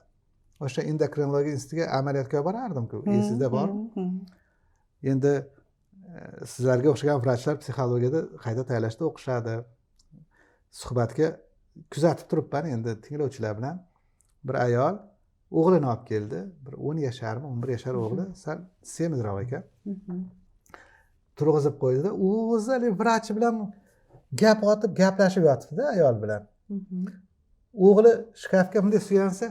O'sha endokrinologiya institutiga amaliyotga olib borardimku, esingizda bormi? Endi sizlarga o'xshagan vrachlar psixologiyada qayta tayyorlashda o'qishadi. Suhbatga kuzatib turibman endi tinglovchilar bilan. Bir ayol o'g'lini olib keldi, bir 10 yasharmi, 11 yashar o'g'li, sal semizroq ekan. Turg'izib qo'ydida, o'zi haligi vrach bilan gap otib, gaplashib yotibdida ayol bilan. O'g'li shkafga bunday suyansa,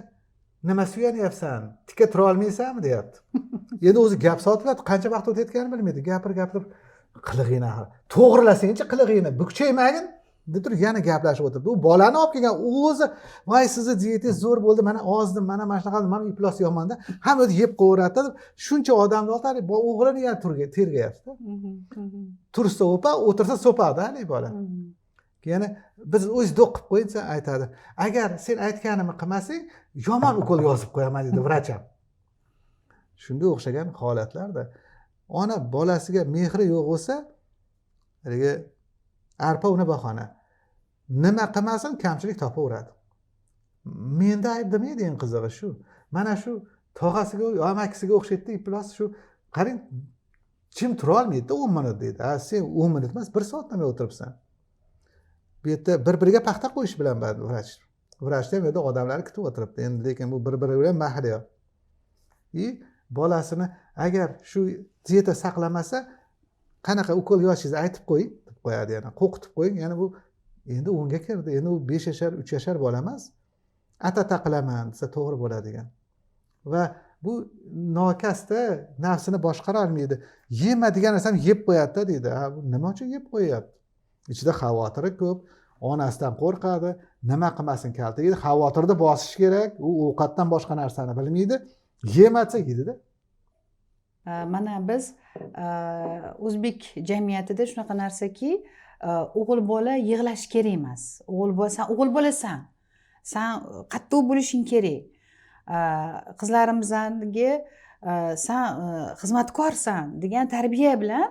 nima suyanyapsan, tikka tura olmaysanmi, deyapti. Endi o'zi gap sotilyapti, qancha vaqt o'tayotganini bilmaydi. Gapir, gapirib, qilig'ingni to'g'rilasangchi, qilig'ingni bukchaymagin, deb turib yana gaplashib o'tiribdi. U bolani olib kelgan o'zi, voy, sizni dietangiz zo'r bo'ldi, mana ozdim, mana shunaqa, mana iflos yomonda, hamma o'zi yeb qo'yaveradida deb shuncha odamni oldi, o'g'lini yana tergayaptida. Tursa o'pa, o'tirsa so'pada haligi bola. Yana biz o'zi do'q qilib qo'ying desa aytadi, agar sen aytganimni qilmasang, yomon ukol yozib qo'yaman, deydi vrach ham. Shunga o'xshagan holatlarda ona bolasiga mehri yo'q bo'lsa, haligi arpa uni bahona, nima qilmasin kamchilik topaveradi. Menda ayb demaydi. Eng qizig'i shu, mana shu tog'asiga, amakisiga o'xshaydida iflos. Shu qarang, jim turolmaydida 10 minut, deydi. Ha, sen 10 minut emas, bir soatdan beri o'tiribsan bu yerda. Bir biriga paxta qo'yish bilan band vrach. Vrachda ham, yerda odamlar kutib o'tiribdi endi, lekin bu bir biri bilan mahli yo'q. И bolasini agar shu dieta saqlamasa, qanaqa ukol yozishingizni aytib qo'ying, deb qo'yadi, yana qo'rqitib qo'ying. Yana bu endi 10ga kirdi, endi u 5 yashar, 3 yashar bola emas, atata qilaman desa to'g'ri bo'ladigan. Va bu nokasda nafsini boshqara olmaydi. Yema degan narsani yeb qo'yadida, deydi. Ha, bu nima uchun yeb qo'yyapti? Ichida xavotiri ko'p, onasidan qo'rqadi, nima qilmasin kalta yeydi. Xavotirni bosish kerak, u ovqatdan boshqa narsani bilmaydi. Yema desa yeydida. Mana biz o'zbek jamiyatida shunaqa narsaki, O'g'il bola yig'lashi kerak emas, o'g'il bola, san o'g'il bolasan, san qattiq bo'lishing kerak. Qizlarimizga san xizmatkorsan degan tarbiya bilan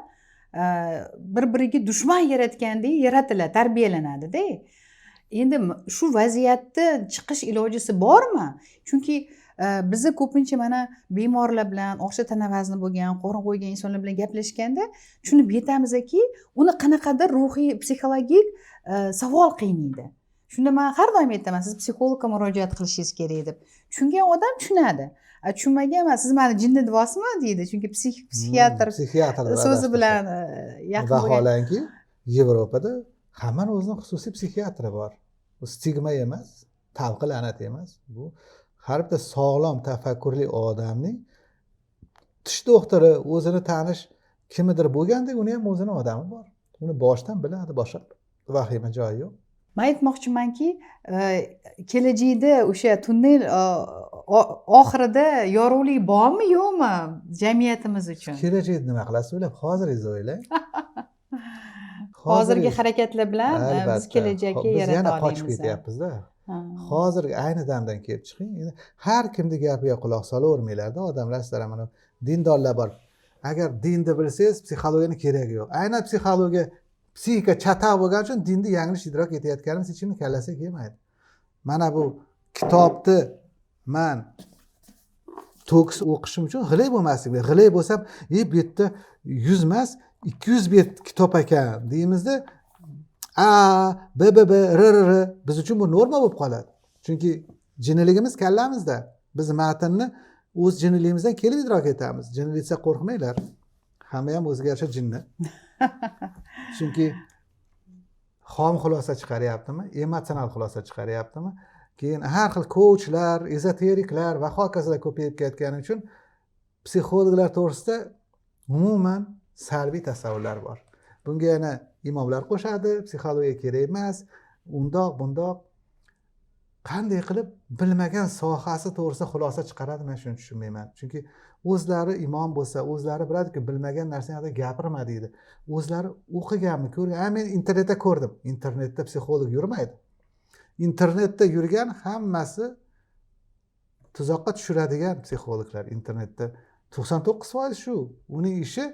bir biriga dushman yaratgandek yaratiladi, tarbiyalanadida. Endi shu vaziyatda chiqish ilojisi bormi? Chunki bizni ko'pincha mana bemorlar bilan, oshira tana vazni bo'lgan, qorin qo'ygan insonlar bilan gaplashganda tushunib yetamizki, uni qanaqadir ruhiy, psixologik savol qiynaydi. Shunda man har doim aytaman, siz psixologga murojaat qilishingiz kerak deb. Tushungan odam tushunadi, tushunmagan siz mani jinni deyapsizmi deydi, chunki psixiatr psixiatr so'zi bilan yaqin. Vaholanki Yevropada hammani o'zini xususiy psixiatri bor. Bu stigma emas, tavqi la'nat emas. Bu har bitta sog'lom tafakkurli odamning tish doktori, o'zini tanish kimidir bo'lgandek, uni ham o'zini odami bor, uni boshidan biladi, boshqa vahima joyi yo'q. Man aytmoqchimanki, kelajakda o'sha tunnel oxirida yorug'lik bormi, yo'qmi jamiyatimiz uchun? Kelajakda nima qilasiz o'ylab, hoziringizni o'ylang. Hozirgi harakatlar bilan biz kelajakka biz yarata yana olamiz. Qochib ketyapmizda. Hozirgi ayni damdan kelib chiqing. Endi har kimni gapiga quloq solavermanglarda odamlar. Sizlar, mana dindorlar bor, agar dinni bilsangiz, psixologiyani keragi yo'q. Aynan psixologiya, psixika chatoq bo'lgani uchun dinni yanglish idrok etayotganimiz hech kimni kallasiga kelmaydi. Mana bu kitobni man to'kis o'qishim uchun g'ilay bo'lmaslik, g'ilay bo'lsam, e, bu yerda 100 emas, 200 bet kitob ekan deymizda, a b b b r r r, biz uchun bu norma bo'lib qoladi, chunki jinniligimiz kallamizda. Biz matnni o'z jinniligimizdan kelib idrok etamiz. Jinni desa qo'rqmanglar, hamma ham o'ziga yarasha jinni, chunki xom xulosa chiqaryaptimi, emotsional xulosa chiqaryaptimi, keyin har xil kouchlar, ezoteriklar va hokazolar ko'payib ketgani uchun psixologlar to'g'risida umuman salbiy tasavvurlar bor. Bunga yana imomlar qo'shadi, psixologiya kerak emas, undoq bundoq. Qanday qilib bilmagan sohasi to'g'risida xulosa chiqaradi, man shuni tushunmayman. Chunki o'zlari imom bo'lsa, o'zlari biladiku, bilmagan narsani haqida gapirma deydi. O'zlari o'qiganmi, ko'rgan, a, men internetda ko'rdim. Internetda psixolog yurmaydi. Internetda yurgan hammasi tuzoqqa tushiradigan psixologlar. Internetda 99% shu. Uning ishi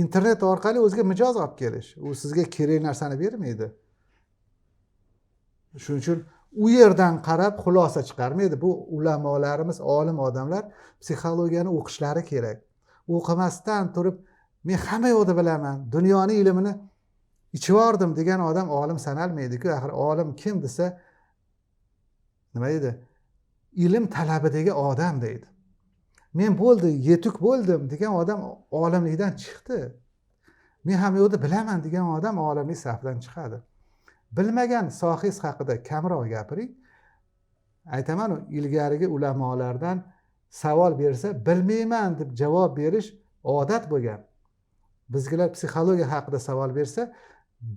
internet orqali o'ziga mijoz olib kelish, u sizga kerak narsani bermaydi. Shuning uchun u yerdan qarab xulosa chiqarmaydi. Bu ulamolarimiz, olim odamlar psixologiyani o'qishlari kerak. O'qimasdan turib, men hamma yoqda bilaman, dunyoni ilmini ichib yubordim degan odam olim sanalmaydiku. Axir olim kim desa, nima deydi? Ilm talabidagi odam deydi. Men bo'ldi, yetuk bo'ldim degan odam olimlikdan chiqdi. Men hamma yoqda bilaman degan odam olimlik safidan chiqadi. Bilmagan sohangiz haqida kamroq gapiring. Aytamanu, ilgarigi ulamolardan savol bersa, bilmayman deb javob berish odat bo'lgan. Bizgilar psixologiya haqida savol bersa,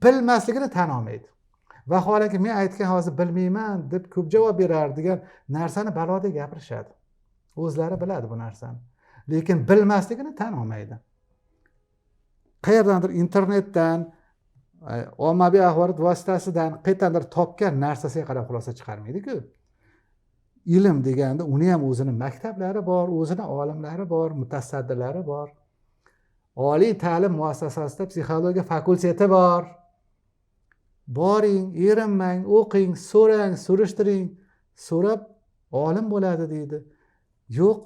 bilmasligini tan olmaydi. Vaholanki men aytgan hozir bilmayman deb ko'p javob berar degan narsani balodek gapirishadi. O'zlari biladi bu narsani, lekin bilmasligini tan olmaydi. Qayerdandir internetdan, ommaviy axborot vositasidan, qayerdandir topgan narsasiga qarab xulosa chiqarmaydiku. Ilm deganda uni ham o'zini maktablari bor, o'zini olimlari bor, mutasaddilari bor. Oliy ta'lim muassasasida psixologiya fakulteti bor. Boring, erinmang, o'qing, so'rang, surishtiring. So'rab olim bo'ladi deydi. Yo'q,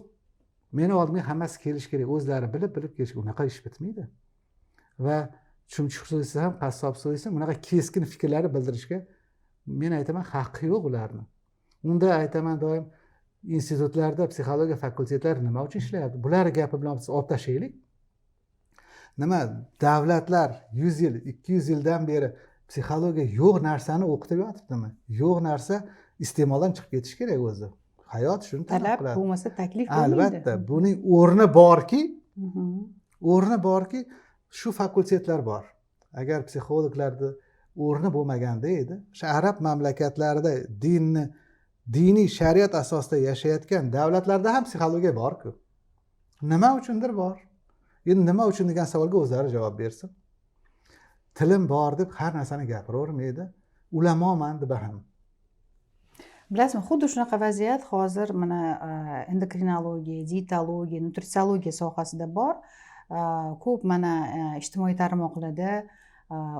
meni oldimga hammasi kelishi kerak, o'zlari bilib bilib kelish. Unaqa ish bitmaydi. Va chumchuq so'ysa ham, qassob so'ysin, bunaqa keskin fikrlarni bildirishga, men aytaman, haqqi yo'q ularni. Unda aytaman doim, institutlarda psixologiya fakultetlari nima uchun ishlayapti? Bular gapi bilan biz olib tashlaylik. Nima, davlatlar 100 yil, 200 yildan beri psixologiya yo'q narsani o'qitib yotibdimi? Yo'q narsa iste'moldan chiqib ketishi kerak o'zi. Hayot shuni talab Talab qiladi. bo'lmasa, taklif bo'lmaydi. Albatta, buning o'rni borki, o'rni borki shu fakultetlar bor. Agar psixologlarni o'rni bo'lmaganda edi, o'sha arab mamlakatlarida, dinni, diniy shariat asosida yashayotgan davlatlarda ham psixologiya borku. Nima uchundir bor. Endi nima uchun degan savolga o'zlari javob bersin. Tilim bor deb har narsani gapiravermaydi, ulamoman deb ham. Bilasizmi, xuddi shunaqa vaziyat hozir mana endokrinologiya, dietologiya, nutritsiologiya sohasida bor. Ko'p mana ijtimoiy tarmoqlarda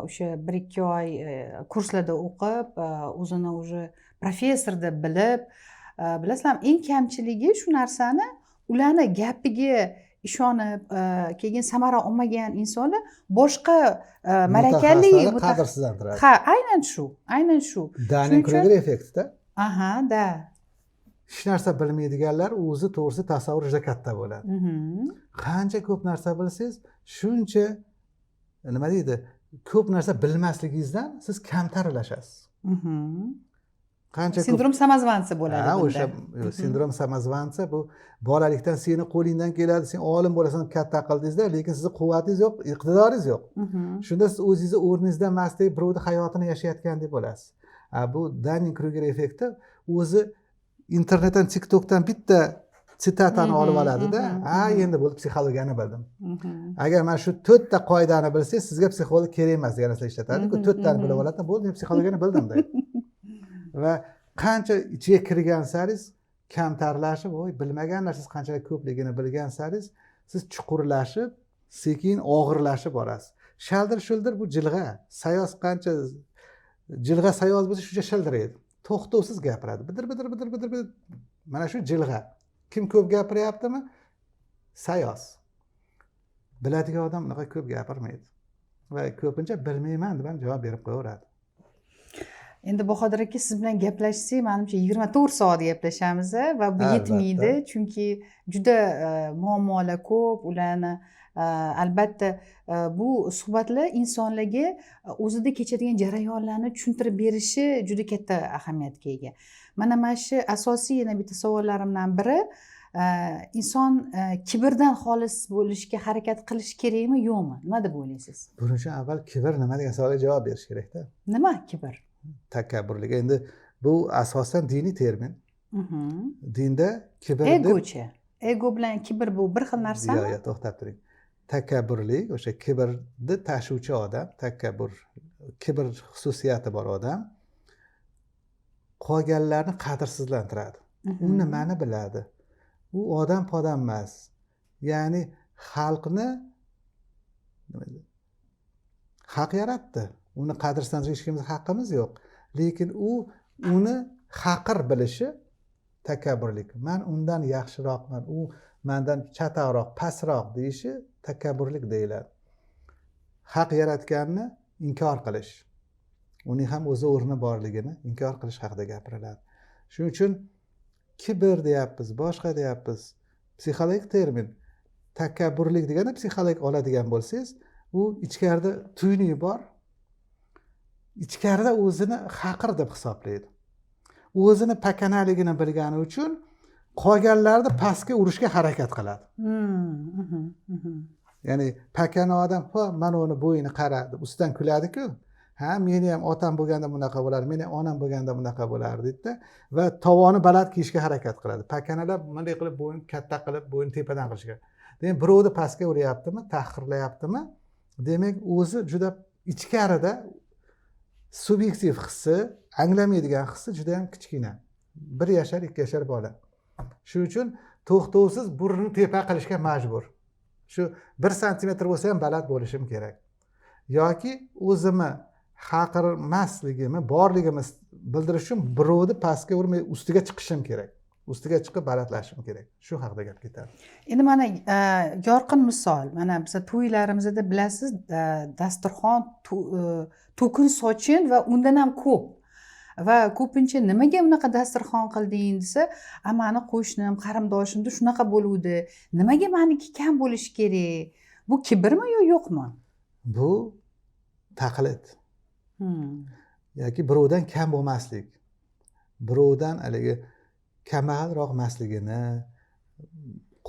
o'sha 1-2 oy kurslarda o'qib, o'zini уже professor deb bilib, bilasizlarmi, eng kamchiligi shu narsani ularni gapiga ishonib, keyin samara olmagan insonlar boshqa malakali mutaxassislarni qadrsizlantiradi. Ha, aynan shu, aynan shu. Даннинг Крюгер effektida. Aha, да. Hech narsa bilmaydiganlar o'zi to'g'risi tasavvuri juda katta bo'ladi. Qancha ko'p narsa bilsangiz, shuncha, nima deydi, ko'p narsa bilmasligingizdan siz kamtarlashasiz. Qancha ko'p Синдром самозванца bo'ladi ha, bunda. O'sha синдром самозванца, bu bolalikdan seni qo'lingdan keladi, sen olim bo'lasan deb katta qildingizda, lekin sizni quvvatingiz yo'q, iqtidoringiz yo'q. Shunda siz o'zingizni o'rningizda emasdek, birovni hayotini yashayotgandek bo'lasiz. A bu Даннинг Крюгер effekti o'zi internetdan, TikTokdan bitta sitatani olib oladida, ha, endi bo'ldi, psixologiyani bildim. Agar mana shu to'rtta qoidani bilsangiz, sizga psixolog kerak emas degan narsalar ishlatadiku. To'rttani bilib oladi, bo'ldi, men psixologiyani bildim deydi. Va qancha ichiga kirgan saringiz kamtarlashib, voy, bilmagan narsangiz qanchalik ko'pligini bilgan saringiz siz chuqurlashib, sekin og'irlashib borasiz. Shaldir shuldir bu jilg'a sayoz, qancha jilg'a sayoz bo'lsa, shuncha shildiraydi, to'xtovsiz gapiradi, bidir bidir bidir bidir bidir. Mana shu jilg'a kim ko'p gapiryaptimi? Sayoz. Biladigan odam unaqa ko'p gapirmaydi va ko'pincha bilmayman deb ham javob berib qo'yaveradi. Endi, Bahodir aka, siz bilan gaplashsak, manimcha, 24 soat gaplashamiz va bu yetmaydi, chunki juda muammolar ko'p. Ularni albatta bu suhbatlar insonlarga o'zida kechadigan jarayonlarni tushuntirib berishi juda katta ahamiyatga ega. Mana shu asosiy yana bitta savollarimdan biri: inson kibrdan xolis bo'lishga harakat qilish kerakmi, yo'qmi? Nima deb o'ylaysiz? Buning uchun avval kibr nima degan savolga javob berish kerakda. Nima kibr? Takabburlik. Endi bu asosan diniy termin. Dinda kibr deb Egochi? Ego bilan kibr bu bir xil narsami? Yo'q, yo'q, to'xtab turing. Takabburlik, o'sha kibrni tashuvchi odam, takabbur, kibr xususiyati bor odam qolganlarni qadrsizlantiradi. U nimani biladi, u odam podam emas, ya'ni xalqni nima deydi? Haq yaratdi, uni qadrsizlantirishga hech kimimizni haqqimiz yo'q, lekin u uni haqir bilishi takabburlik. Man undan yaxshiroqman, u mandan chatoqroq, pastroq deyishi takabburlik deyiladi. Haq yaratganni inkor qilish, uning ham o'zi o'rni borligini inkor qilish haqida gapiriladi. Shuning uchun kibr deyapmiz, boshqa deyapmiz, psixologik termin. Takabburlik degani, psixologik oladigan bo'lsangiz, u ichkarida tuynugi bor, ichkarida o'zini haqir deb hisoblaydi. O'zini pakanaligini bilgani uchun qolganlarni pastga urishga harakat qiladi. Ya'ni pakana odam, ho, mana uni bo'yini qara deb ustidan kuladiku. Ha, meni ham otam bo'lganda bunaqa bo'lardi, meni ham onam bo'lganda bunaqa bo'lardi deydida va tovoni baland kiyishga harakat qiladi. Pakanalar bunday qilib, bo'yni katta qilib, bo'yni tepadan qilishga. Demak, birovni pastga uryaptimi, tahqirlayaptimi, demak, o'zi juda ichkarida subyektiv hissi, anglamaydigan hissi juda yam kichkina, 1 yashar, 2 yashar bola. Shuning uchun to'xtovsiz burnini tepa qilishga majbur. Shu 1 santimetr bo'lsa ham baland bo'lishim kerak yoki o'zimni haqirmasligimni, borligimni bildirish uchun birovni pastga urmay ustiga chiqishim kerak, ustiga chiqib balandlashim kerak. Shu haqida gap ketadi. Endi mana yorqin misol: mana biza to'ylarimizda, bilasiz, dasturxon to'kin sochin va undan ham ko'p. Va ko'pincha nimaga bunaqa dasturxon qilding desa, a mani qo'shnim, qarindoshimda shunaqa bo'luvdi, nimaga maniki kam bo'lishi kerak? Bu kibrmi yo yo'qmi? Bu taqlid yoki birovdan kam bo'lmaslik, birovdan haligi kambag'alroq emasligini,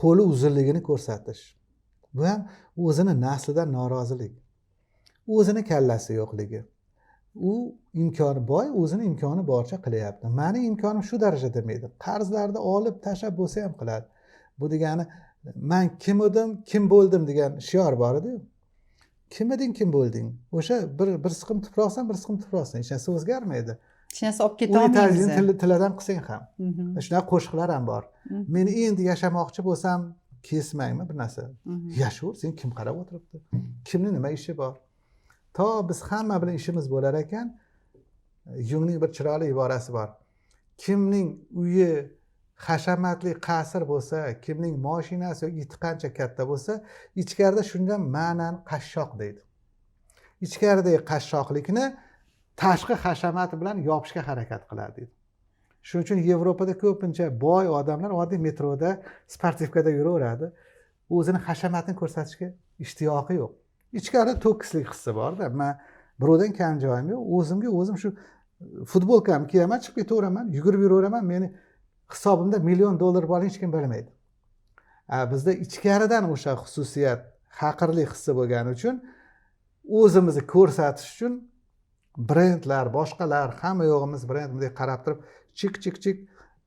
qo'li uzunligini ko'rsatish. Bu ham o'zini naslidan norozilik, o'zini kallasi yo'qligi. U imkoni boy, o'zini imkoni boricha qilyapti, mani imkonim shu darajada demaydi. Qarzlarni olib tashlab bo'lsa ham qiladi. Bu degani man kim edim, kim bo'ldim degan shior bor ediyu. Kim eding, kim bo'lding? O'sha bir siqim tuproqsan, bir siqim tuproqsan, hech narsa o'zgarmaydi. Hech narsa olib keta Unitazini olmaymiz. Tilladan qilsang ham. Shunaqa qo'shiqlar ham bor. Men endi yashamoqchi bo'lsam, kesmangmi bir narsa. Yashaver, sen kim qarab o'tiribdi? Kimni nima ishi bor? To biz hamma bilan ishimiz bo'lar ekan, Yungning bir chiroyli iborasi bor. Kimning uyi hashamatli qasr bo'lsa, kimning moshinasi yoki iti qancha katta bo'lsa, ichkarida shundan ma'nan qashshoq deydi. Ichkaridagi qashshoqlikni tashqi hashamati bilan yopishga harakat qiladi deydi. Shuning uchun Yevropada ko'pincha boy odamlar oddiy metroda, спортивка da yuraveradi. O'zini hashamatini ko'rsatishga ishtiyoqi yo'q. Ichkarida to'kislik hissi borda. Man birovdan kam joyim yo'q, o'zimga o'zim shu futbolkamni kiyaman, chiqib ketaveraman, yugurib yuraveraman, meni hisobimda million dollar borligini hech kim bilmaydi. Bizda ichkaridan o'sha xususiyat, haqirlik hissi bo'lgani uchun o'zimizni ko'rsatish uchun brendlar, boshqalar, hamma yo'g'imiz brend, bunday qarab turib chik chik chik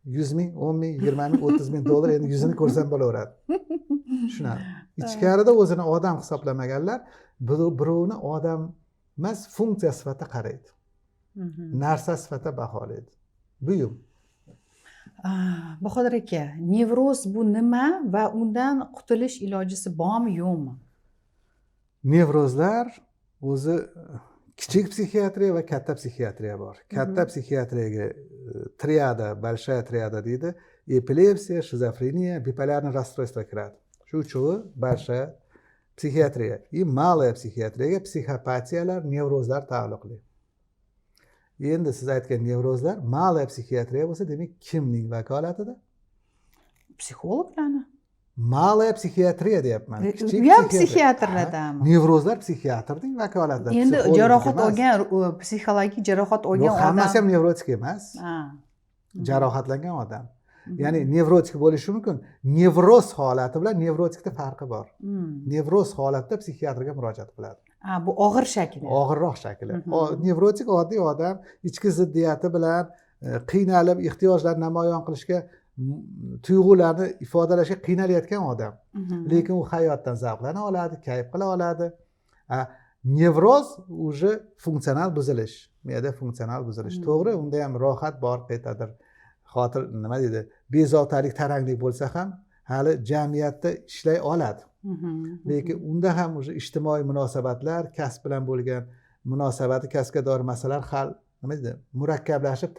100 ming, 10 ming, 20 ming, 30 ming dollar, endi yuzini ko'rsam bo'laveradi. Shunaqa ichkarida o'zini odam hisoblamaganlar birovni odam emas, funksiya sifatida qaraydi, narsa sifatida baholaydi, buyum. Bahodir aka, nevroz bu nima va undan qutulish ilojisi bormi, yo'qmi? Nevrozlar o'zi kichik psixiatriya va katta psixiatriya bor. Katta psixiatriyaga триада, большая триада deydi: epilepsiya, shizofreniya, биполярный расстройство kiradi. Shu uchovi большая психиатрия. И малая psixiatriyaga psixopatiyalar, nevrozlar taalluqli. Endi siz aytgan nevrozlar малая psixiatriya bo'lsa, demak, kimning vakolatida? Psixologlarni. Малая psixiatriya deyapman. Kichik U ham psixiatriya. Psixiatrlardami? Ha, nevrozlar psixiatrning vakolatida, Endi psixologniki jarohat emas. olgan, psixologik jarohat olgan Yo'q, hammasi odam. ham nevrotik emas. Jarohatlangan odam, ya'ni nevrotik bo'lishi mumkin. Nevroz holati bilan nevrotikda farqi bor. Nevroz holatda psixiatrga murojaat qiladi. Ha, bu og'ir shakli. Og'irroq shakli. Nevrotik oddiy odam ichki ziddiyati bilan qiynalib, ehtiyojlarni namoyon qilishga, tuyg'ularni ifodalashga qiynalayotgan odam. Lekin u hayotdan zavqlana oladi, kayf qila oladi. Nevroz уже funksional buzilish, miyada funksional buzilish. To'g'ri, unda ham rohat bor qayerdadir, xotir, nima deydi, bezovtalik, taranglik bo'lsa ham, hali jamiyatda ishlay oladi. Lekin unda ham уже ijtimoiy munosabatlar, kasb bilan bo'lgan munosabati, kasbga doir masalalar hal, nima deydi, murakkablashib,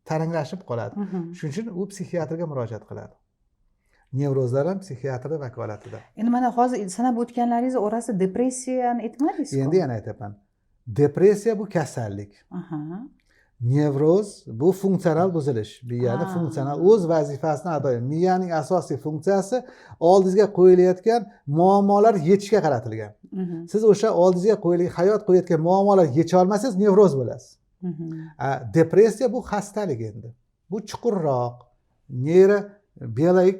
taranglashib qoladi. Shuning uchun u psixiatrga murojaat qiladi. Nevrozlar ham psixiatrni vakolatida. Endi mana hozir sanab o'tganlaringiz orasida depressiyani aytmadingiz. Endi yana aytaman: depressiya bu kasallik, nevroz bu funksional buzilish, miyani funksional o'z vazifasini ado, miyaning asosiy funksiyasi oldingizga qo'yilayotgan muammolar yechishga qaratilgan. Siz o'sha oldingizga qo'yilgan, hayot qo'yayotgan muammolar yecha olmasangiz, nevroz bo'lasiz. Depressiya bu xastalik. Endi bu chuqurroq neyrobiologik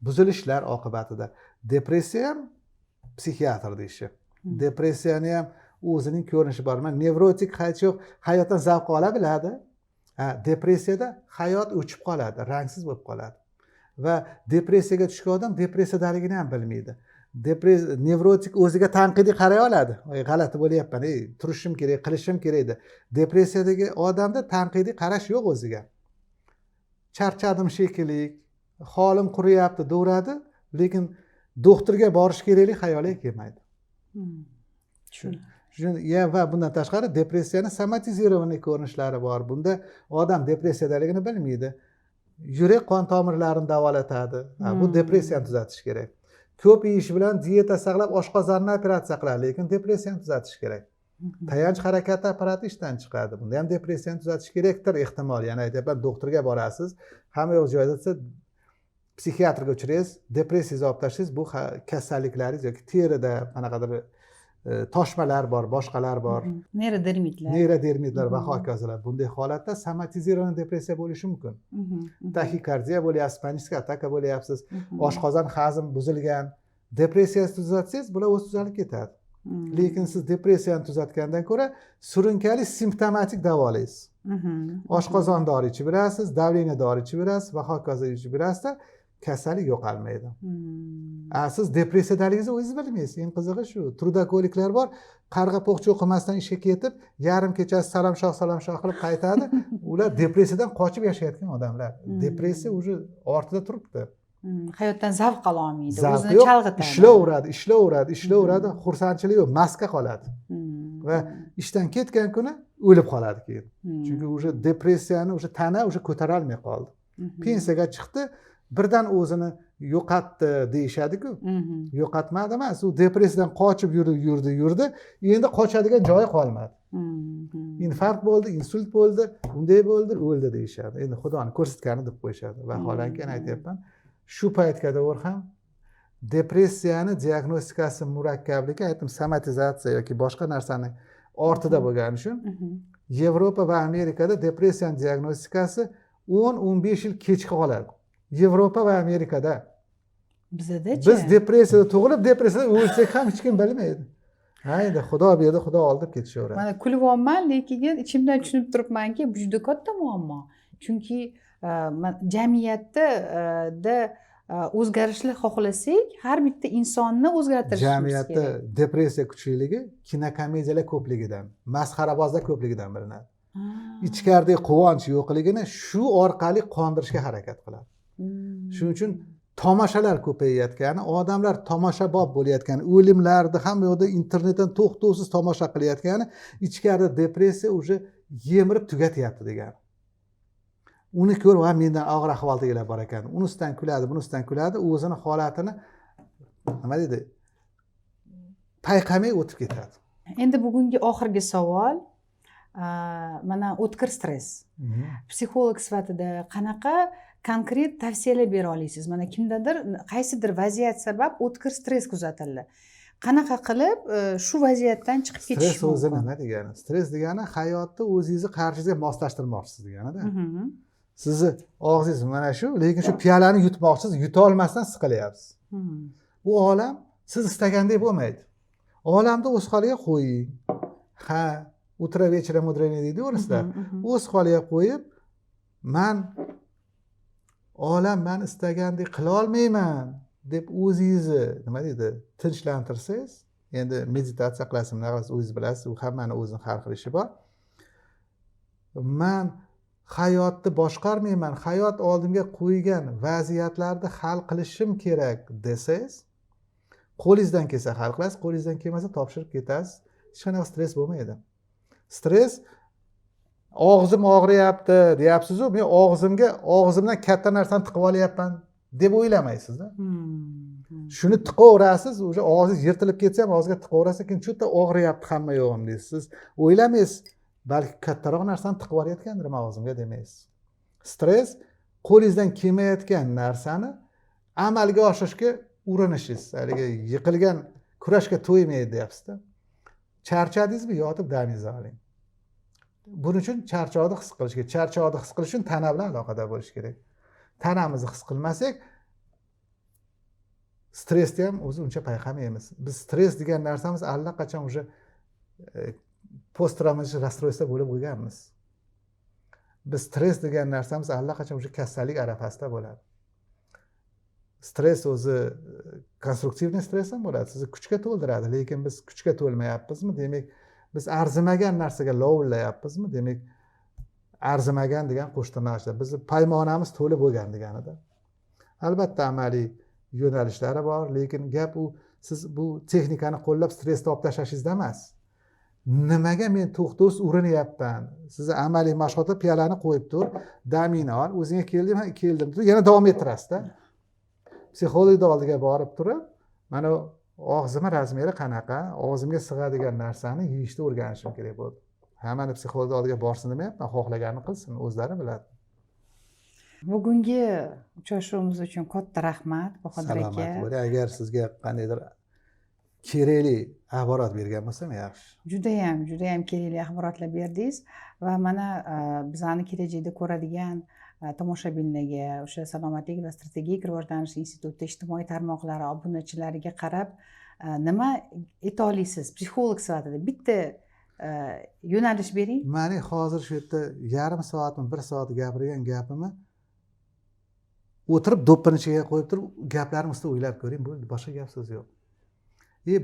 buzilishlar oqibatida. Depressiya ham psixiatrni ishi. Depressiyani ham o'zining ko'rinishi bor. Mana nevrotik hech yo'q hayotdan zavq ola biladi. Ha, depressiyada hayot o'chib qoladi, rangsiz bo'lib qoladi va depressiyaga tushgan odam depressiyadaligini ham bilmaydi. Nevrotik o'ziga tanqidiy qaray oladi: "Voy, g'alati bo'lyapman, ey, turishim kerak, qilishim kerak" deb. Depressiyadagi odamda tanqidiy qarash yo'q o'ziga. Charchadim shekilli, holim quriyapti deyaveradi, lekin doktorga borish kerakligi xayoliga kelmaydi. Tushundim. Ya va bundan tashqari depressiyani соматизированный ko'rinishlari bor. Bunda odam depressiyadaligini bilmaydi, yurak qon tomirlarini davolatadi. Ha, bu depressiyani tuzatish kerak. Ko'p yeyish bilan dieta saqlab, oshqozonni operatsiya qiladi, lekin depressiyani tuzatish kerak. Tayanch harakati apparati ishdan chiqadi, bunda ham depressiyani tuzatish kerakdir ehtimol. Yana aytyapman, doktorga borasiz, hamma yo'q joyida desa, psixiatrga uchraysiz, depressiyangizni olib tashlaysiz, bu kasalliklaringiz yoki terida qanaqadir toshmalar bor, boshqalar bor. Neyrodermitlar. Neyrodermitlar va hokazolar. Bunday holatda соматизированный depressiya bo'lishi mumkin. Taxikardiya bo'lyapsiz, паническая ataka bo'lyapsiz, oshqozon hazm buzilgan. Depressiyani tuzatsangiz, bular o'zi tuzalib ketadi. Lekin siz depressiyani tuzatgandan ko'ra surunkali simptomatik davolaysiz. Oshqozon dori ichib berasiz, давление dori ichib berasiz va hokazo ichib berasizda. Kasallik yo'qolmaydi. Siz depressiyadaligingizni o'zingiz bilmaysiz. Eng qizig'i shu, трудоголик lar bor, qarg'a po'xcha o'qimasdan ishga ketib, yarim kechasi "Salom shoh, salom shoh" qilib qaytadi. Ular depressiyadan qochib yashayotgan odamlar. Depressiya уже ortida turibdi. Hayotdan zavq ololmaydi, Zavqi o'zini yo'q, chalg'itadi. Ishlayveradi, ishlayveradi, ishlayveradi, xursandchilik yo'q, maska qoladi va ishdan ketgan kuni o'lib qoladi keyin, chunki уже depressiyani уже tana уже ko'tarolmay qoldi. Pensiyaga chiqdi, birdan o'zini yo'qotdi deyishadiku. Yo'qotmadi emas, u depressiyadan qochib yurdi, yurdi, yurdi, endi qochadigan joyi qolmadi. Infarkt bo'ldi, insult bo'ldi, unday bo'ldi, o'ldi deyishadi. Endi Xudoni ko'rsatgani deb qo'yishadi. Vaholanki, aytyapman, shu paytga qadar ham depressiyani diagnostikasi murakkabligi, aytdim, somatizatsiya yoki boshqa narsani ortida bo'lgani uchun Yevropa va Amerikada depressiyani diagnostikasi 10-15 yil kechga qoladi, Yevropa va Amerikada. Bizadachi? Biz depressiyada tug'ilib, depressiyada o'lsak ham hech kim bilmaydi. Ha, endi Xudo berdi, Xudo oldi deb ketishaveradi. Mana, kulyapman, lekin ichimdan tushunib turibmanki, bu juda katta muammo, chunki jamiyatda da o'zgarishni xohlasak, har bitta insonni o'zgartirishimiz Jamiyatda kerak. depressiya kuchliligi kinokomediyalar ko'pligidan, masxarabozlar ko'pligidan bilinadi. Ichkaridagi quvonch yo'qligini shu orqali qondirishga harakat qiladi. Shuning uchun tomoshalar ko'payayotgani, odamlar tomoshabob bo'layotgani, o'limlarni hamma yoqda internetdan to'xtovsiz tomosha qilayotgani ichkarida depressiya уже yemirib tugatyapti degani. Uni ko'rib, ha, mendan og'ir ahvoldagilar bor ekan, unisidan kuladi, bunisidan kuladi, o'zini holatini, nima deydi, payqamay o'tib ketadi. Endi bugungi oxirgi savol. Mana, o'tkir stress, psixolog sifatida qanaqa konkret tavsiyalar bera olasiz? Mana, kimdadir qaysidir vaziyat sabab o'tkir stress kuzatildi, qanaqa qilib shu vaziyatdan chiqib ketish Stress o'zi mumkin? nima degani? Stress degani hayotni o'zingizni qarshingizga moslashtirmoqchisiz deganida. Sizni og'zingiz mana shu, lekin shu piyolani yutmoqchisiz, yutolmasdan siqilyapsiz. Bu olam siz istagandek bo'lmaydi. Olamni o'z holiga qo'ying. Ha, "Утро вечера мудренее" deydi o'rislar. Mhm, mhm. O'z holiga qo'yib, man olam man istagandek qilolmayman deb o'zingizni, nima deydi, tinchlantirsangiz, endi meditatsiya qilasizmi, nima qilasiz, o'zingiz bilasiz, u hammani o'zini har xil ishi bor. Man hayotni boshqarmayman, hayot oldimga qo'ygan vaziyatlarni hal qilishim kerak desangiz, qo'lingizdan kelsa hal qilasiz, qo'lingizdan kelmasa topshirib ketasiz, hech qanaqa stress bo'lmaydi. Stress og'zim og'riyapti deyapsizu, men og'zimga og'zimdan katta narsani tiqib olyapman deb o'ylamaysizda. Shuni tiqaverasiz, уже og'zingiz yirtilib ketsa ham og'izga tiqaverasiz, keyin "Что-то og'riyapti hamma yog'im" deysiz. Siz o'ylamaysiz, balki kattaroq narsani tiqib yuborayotgandirman og'zimga demaysiz. Stress qo'lingizdan kelmayotgan narsani amalga oshirishga urinishingiz. Haligi yiqilgan kurashga to'ymaydi deyapsizda. Charchadingizmi, yotib damingizni oling. Buning uchun charchoqni his qilish kerak. Charchoqni his qilish uchun tana bilan aloqada bo'lish kerak. Tanamizni his qilmasak, stressni ham o'zi uncha payqamaymiz. Biz stress degan narsamiz allaqachon уже посттравматический расстройство bo'lib qo'yganmiz. Biz stress degan narsamiz allaqachon уже kasallik arafasida bo'ladi. Stress o'zi конструктивный stress ham bo'ladi, sizni kuchga to'ldiradi, lekin biz kuchga to'lmayapmizmi, demak, biz arzimagan narsaga lovullayapmizmi, demak, arzimagan degan qo'shtirnoq ichida bizni paymonamiz to'la bo'lgan deganida. Albatta, amaliy yo'nalishlari bor, lekin gap u siz bu texnikani qo'llab stressni olib tashlashingizda emas. Nimaga men to'xtovsiz urinyapman? Sizni amaliy mashg'ulotda piyolani qo'yib tur, damingni ol, o'zingga kelding, keldim, yana davom ettirasizda. Psixologni oldiga borib turib, mana og'zimni размер i qanaqa, og'zimga sig'adigan narsani yeyishni o'rganishim kerak bo'ldi. Hammani psixologni oldiga borsin demayapman, xohlaganini qilsin, o'zlari biladi. Bugungi uchrashuvimiz uchun katta rahmat, Bahodir aka. Salomat bo'ling. Agar sizga qandaydir kerakli axborot bergan bo'lsam, yaxshi. Judayam, judayam kerakli axborotlar berdingiz va mana, bizani kelajakda ko'radigan tomoshabinlarga, o'sha Salomatlik va strategik rivojlanish instituti ijtimoiy tarmoqlari obunachilariga qarab, nima ayta olasiz psixolog sifatida? Bitta yo'nalish bering. Mani hozir shu yerda yarim soatmi, bir soat gapirgan gapimni O'tirib do'ppini ichiga qo'yib turib, gaplarni ustida o'ylab ko'ring, bo'ldi, boshqa gap so'z yo'q.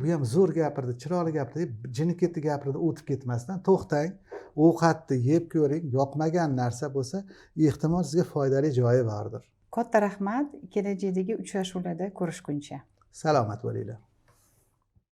Bu ham zo'r gapirdi, chiroyli gapirdi, jini ketdi gapirdi, o'tib ketmasdan to'xtang, ovqatni yeb ko'ring, yoqmagan narsa bo'lsa, ehtimol sizga foydali joyi bordir. Katta rahmat, kelajakdagi uchrashuvlarda ko'rishguncha. Salomat bo'linglar.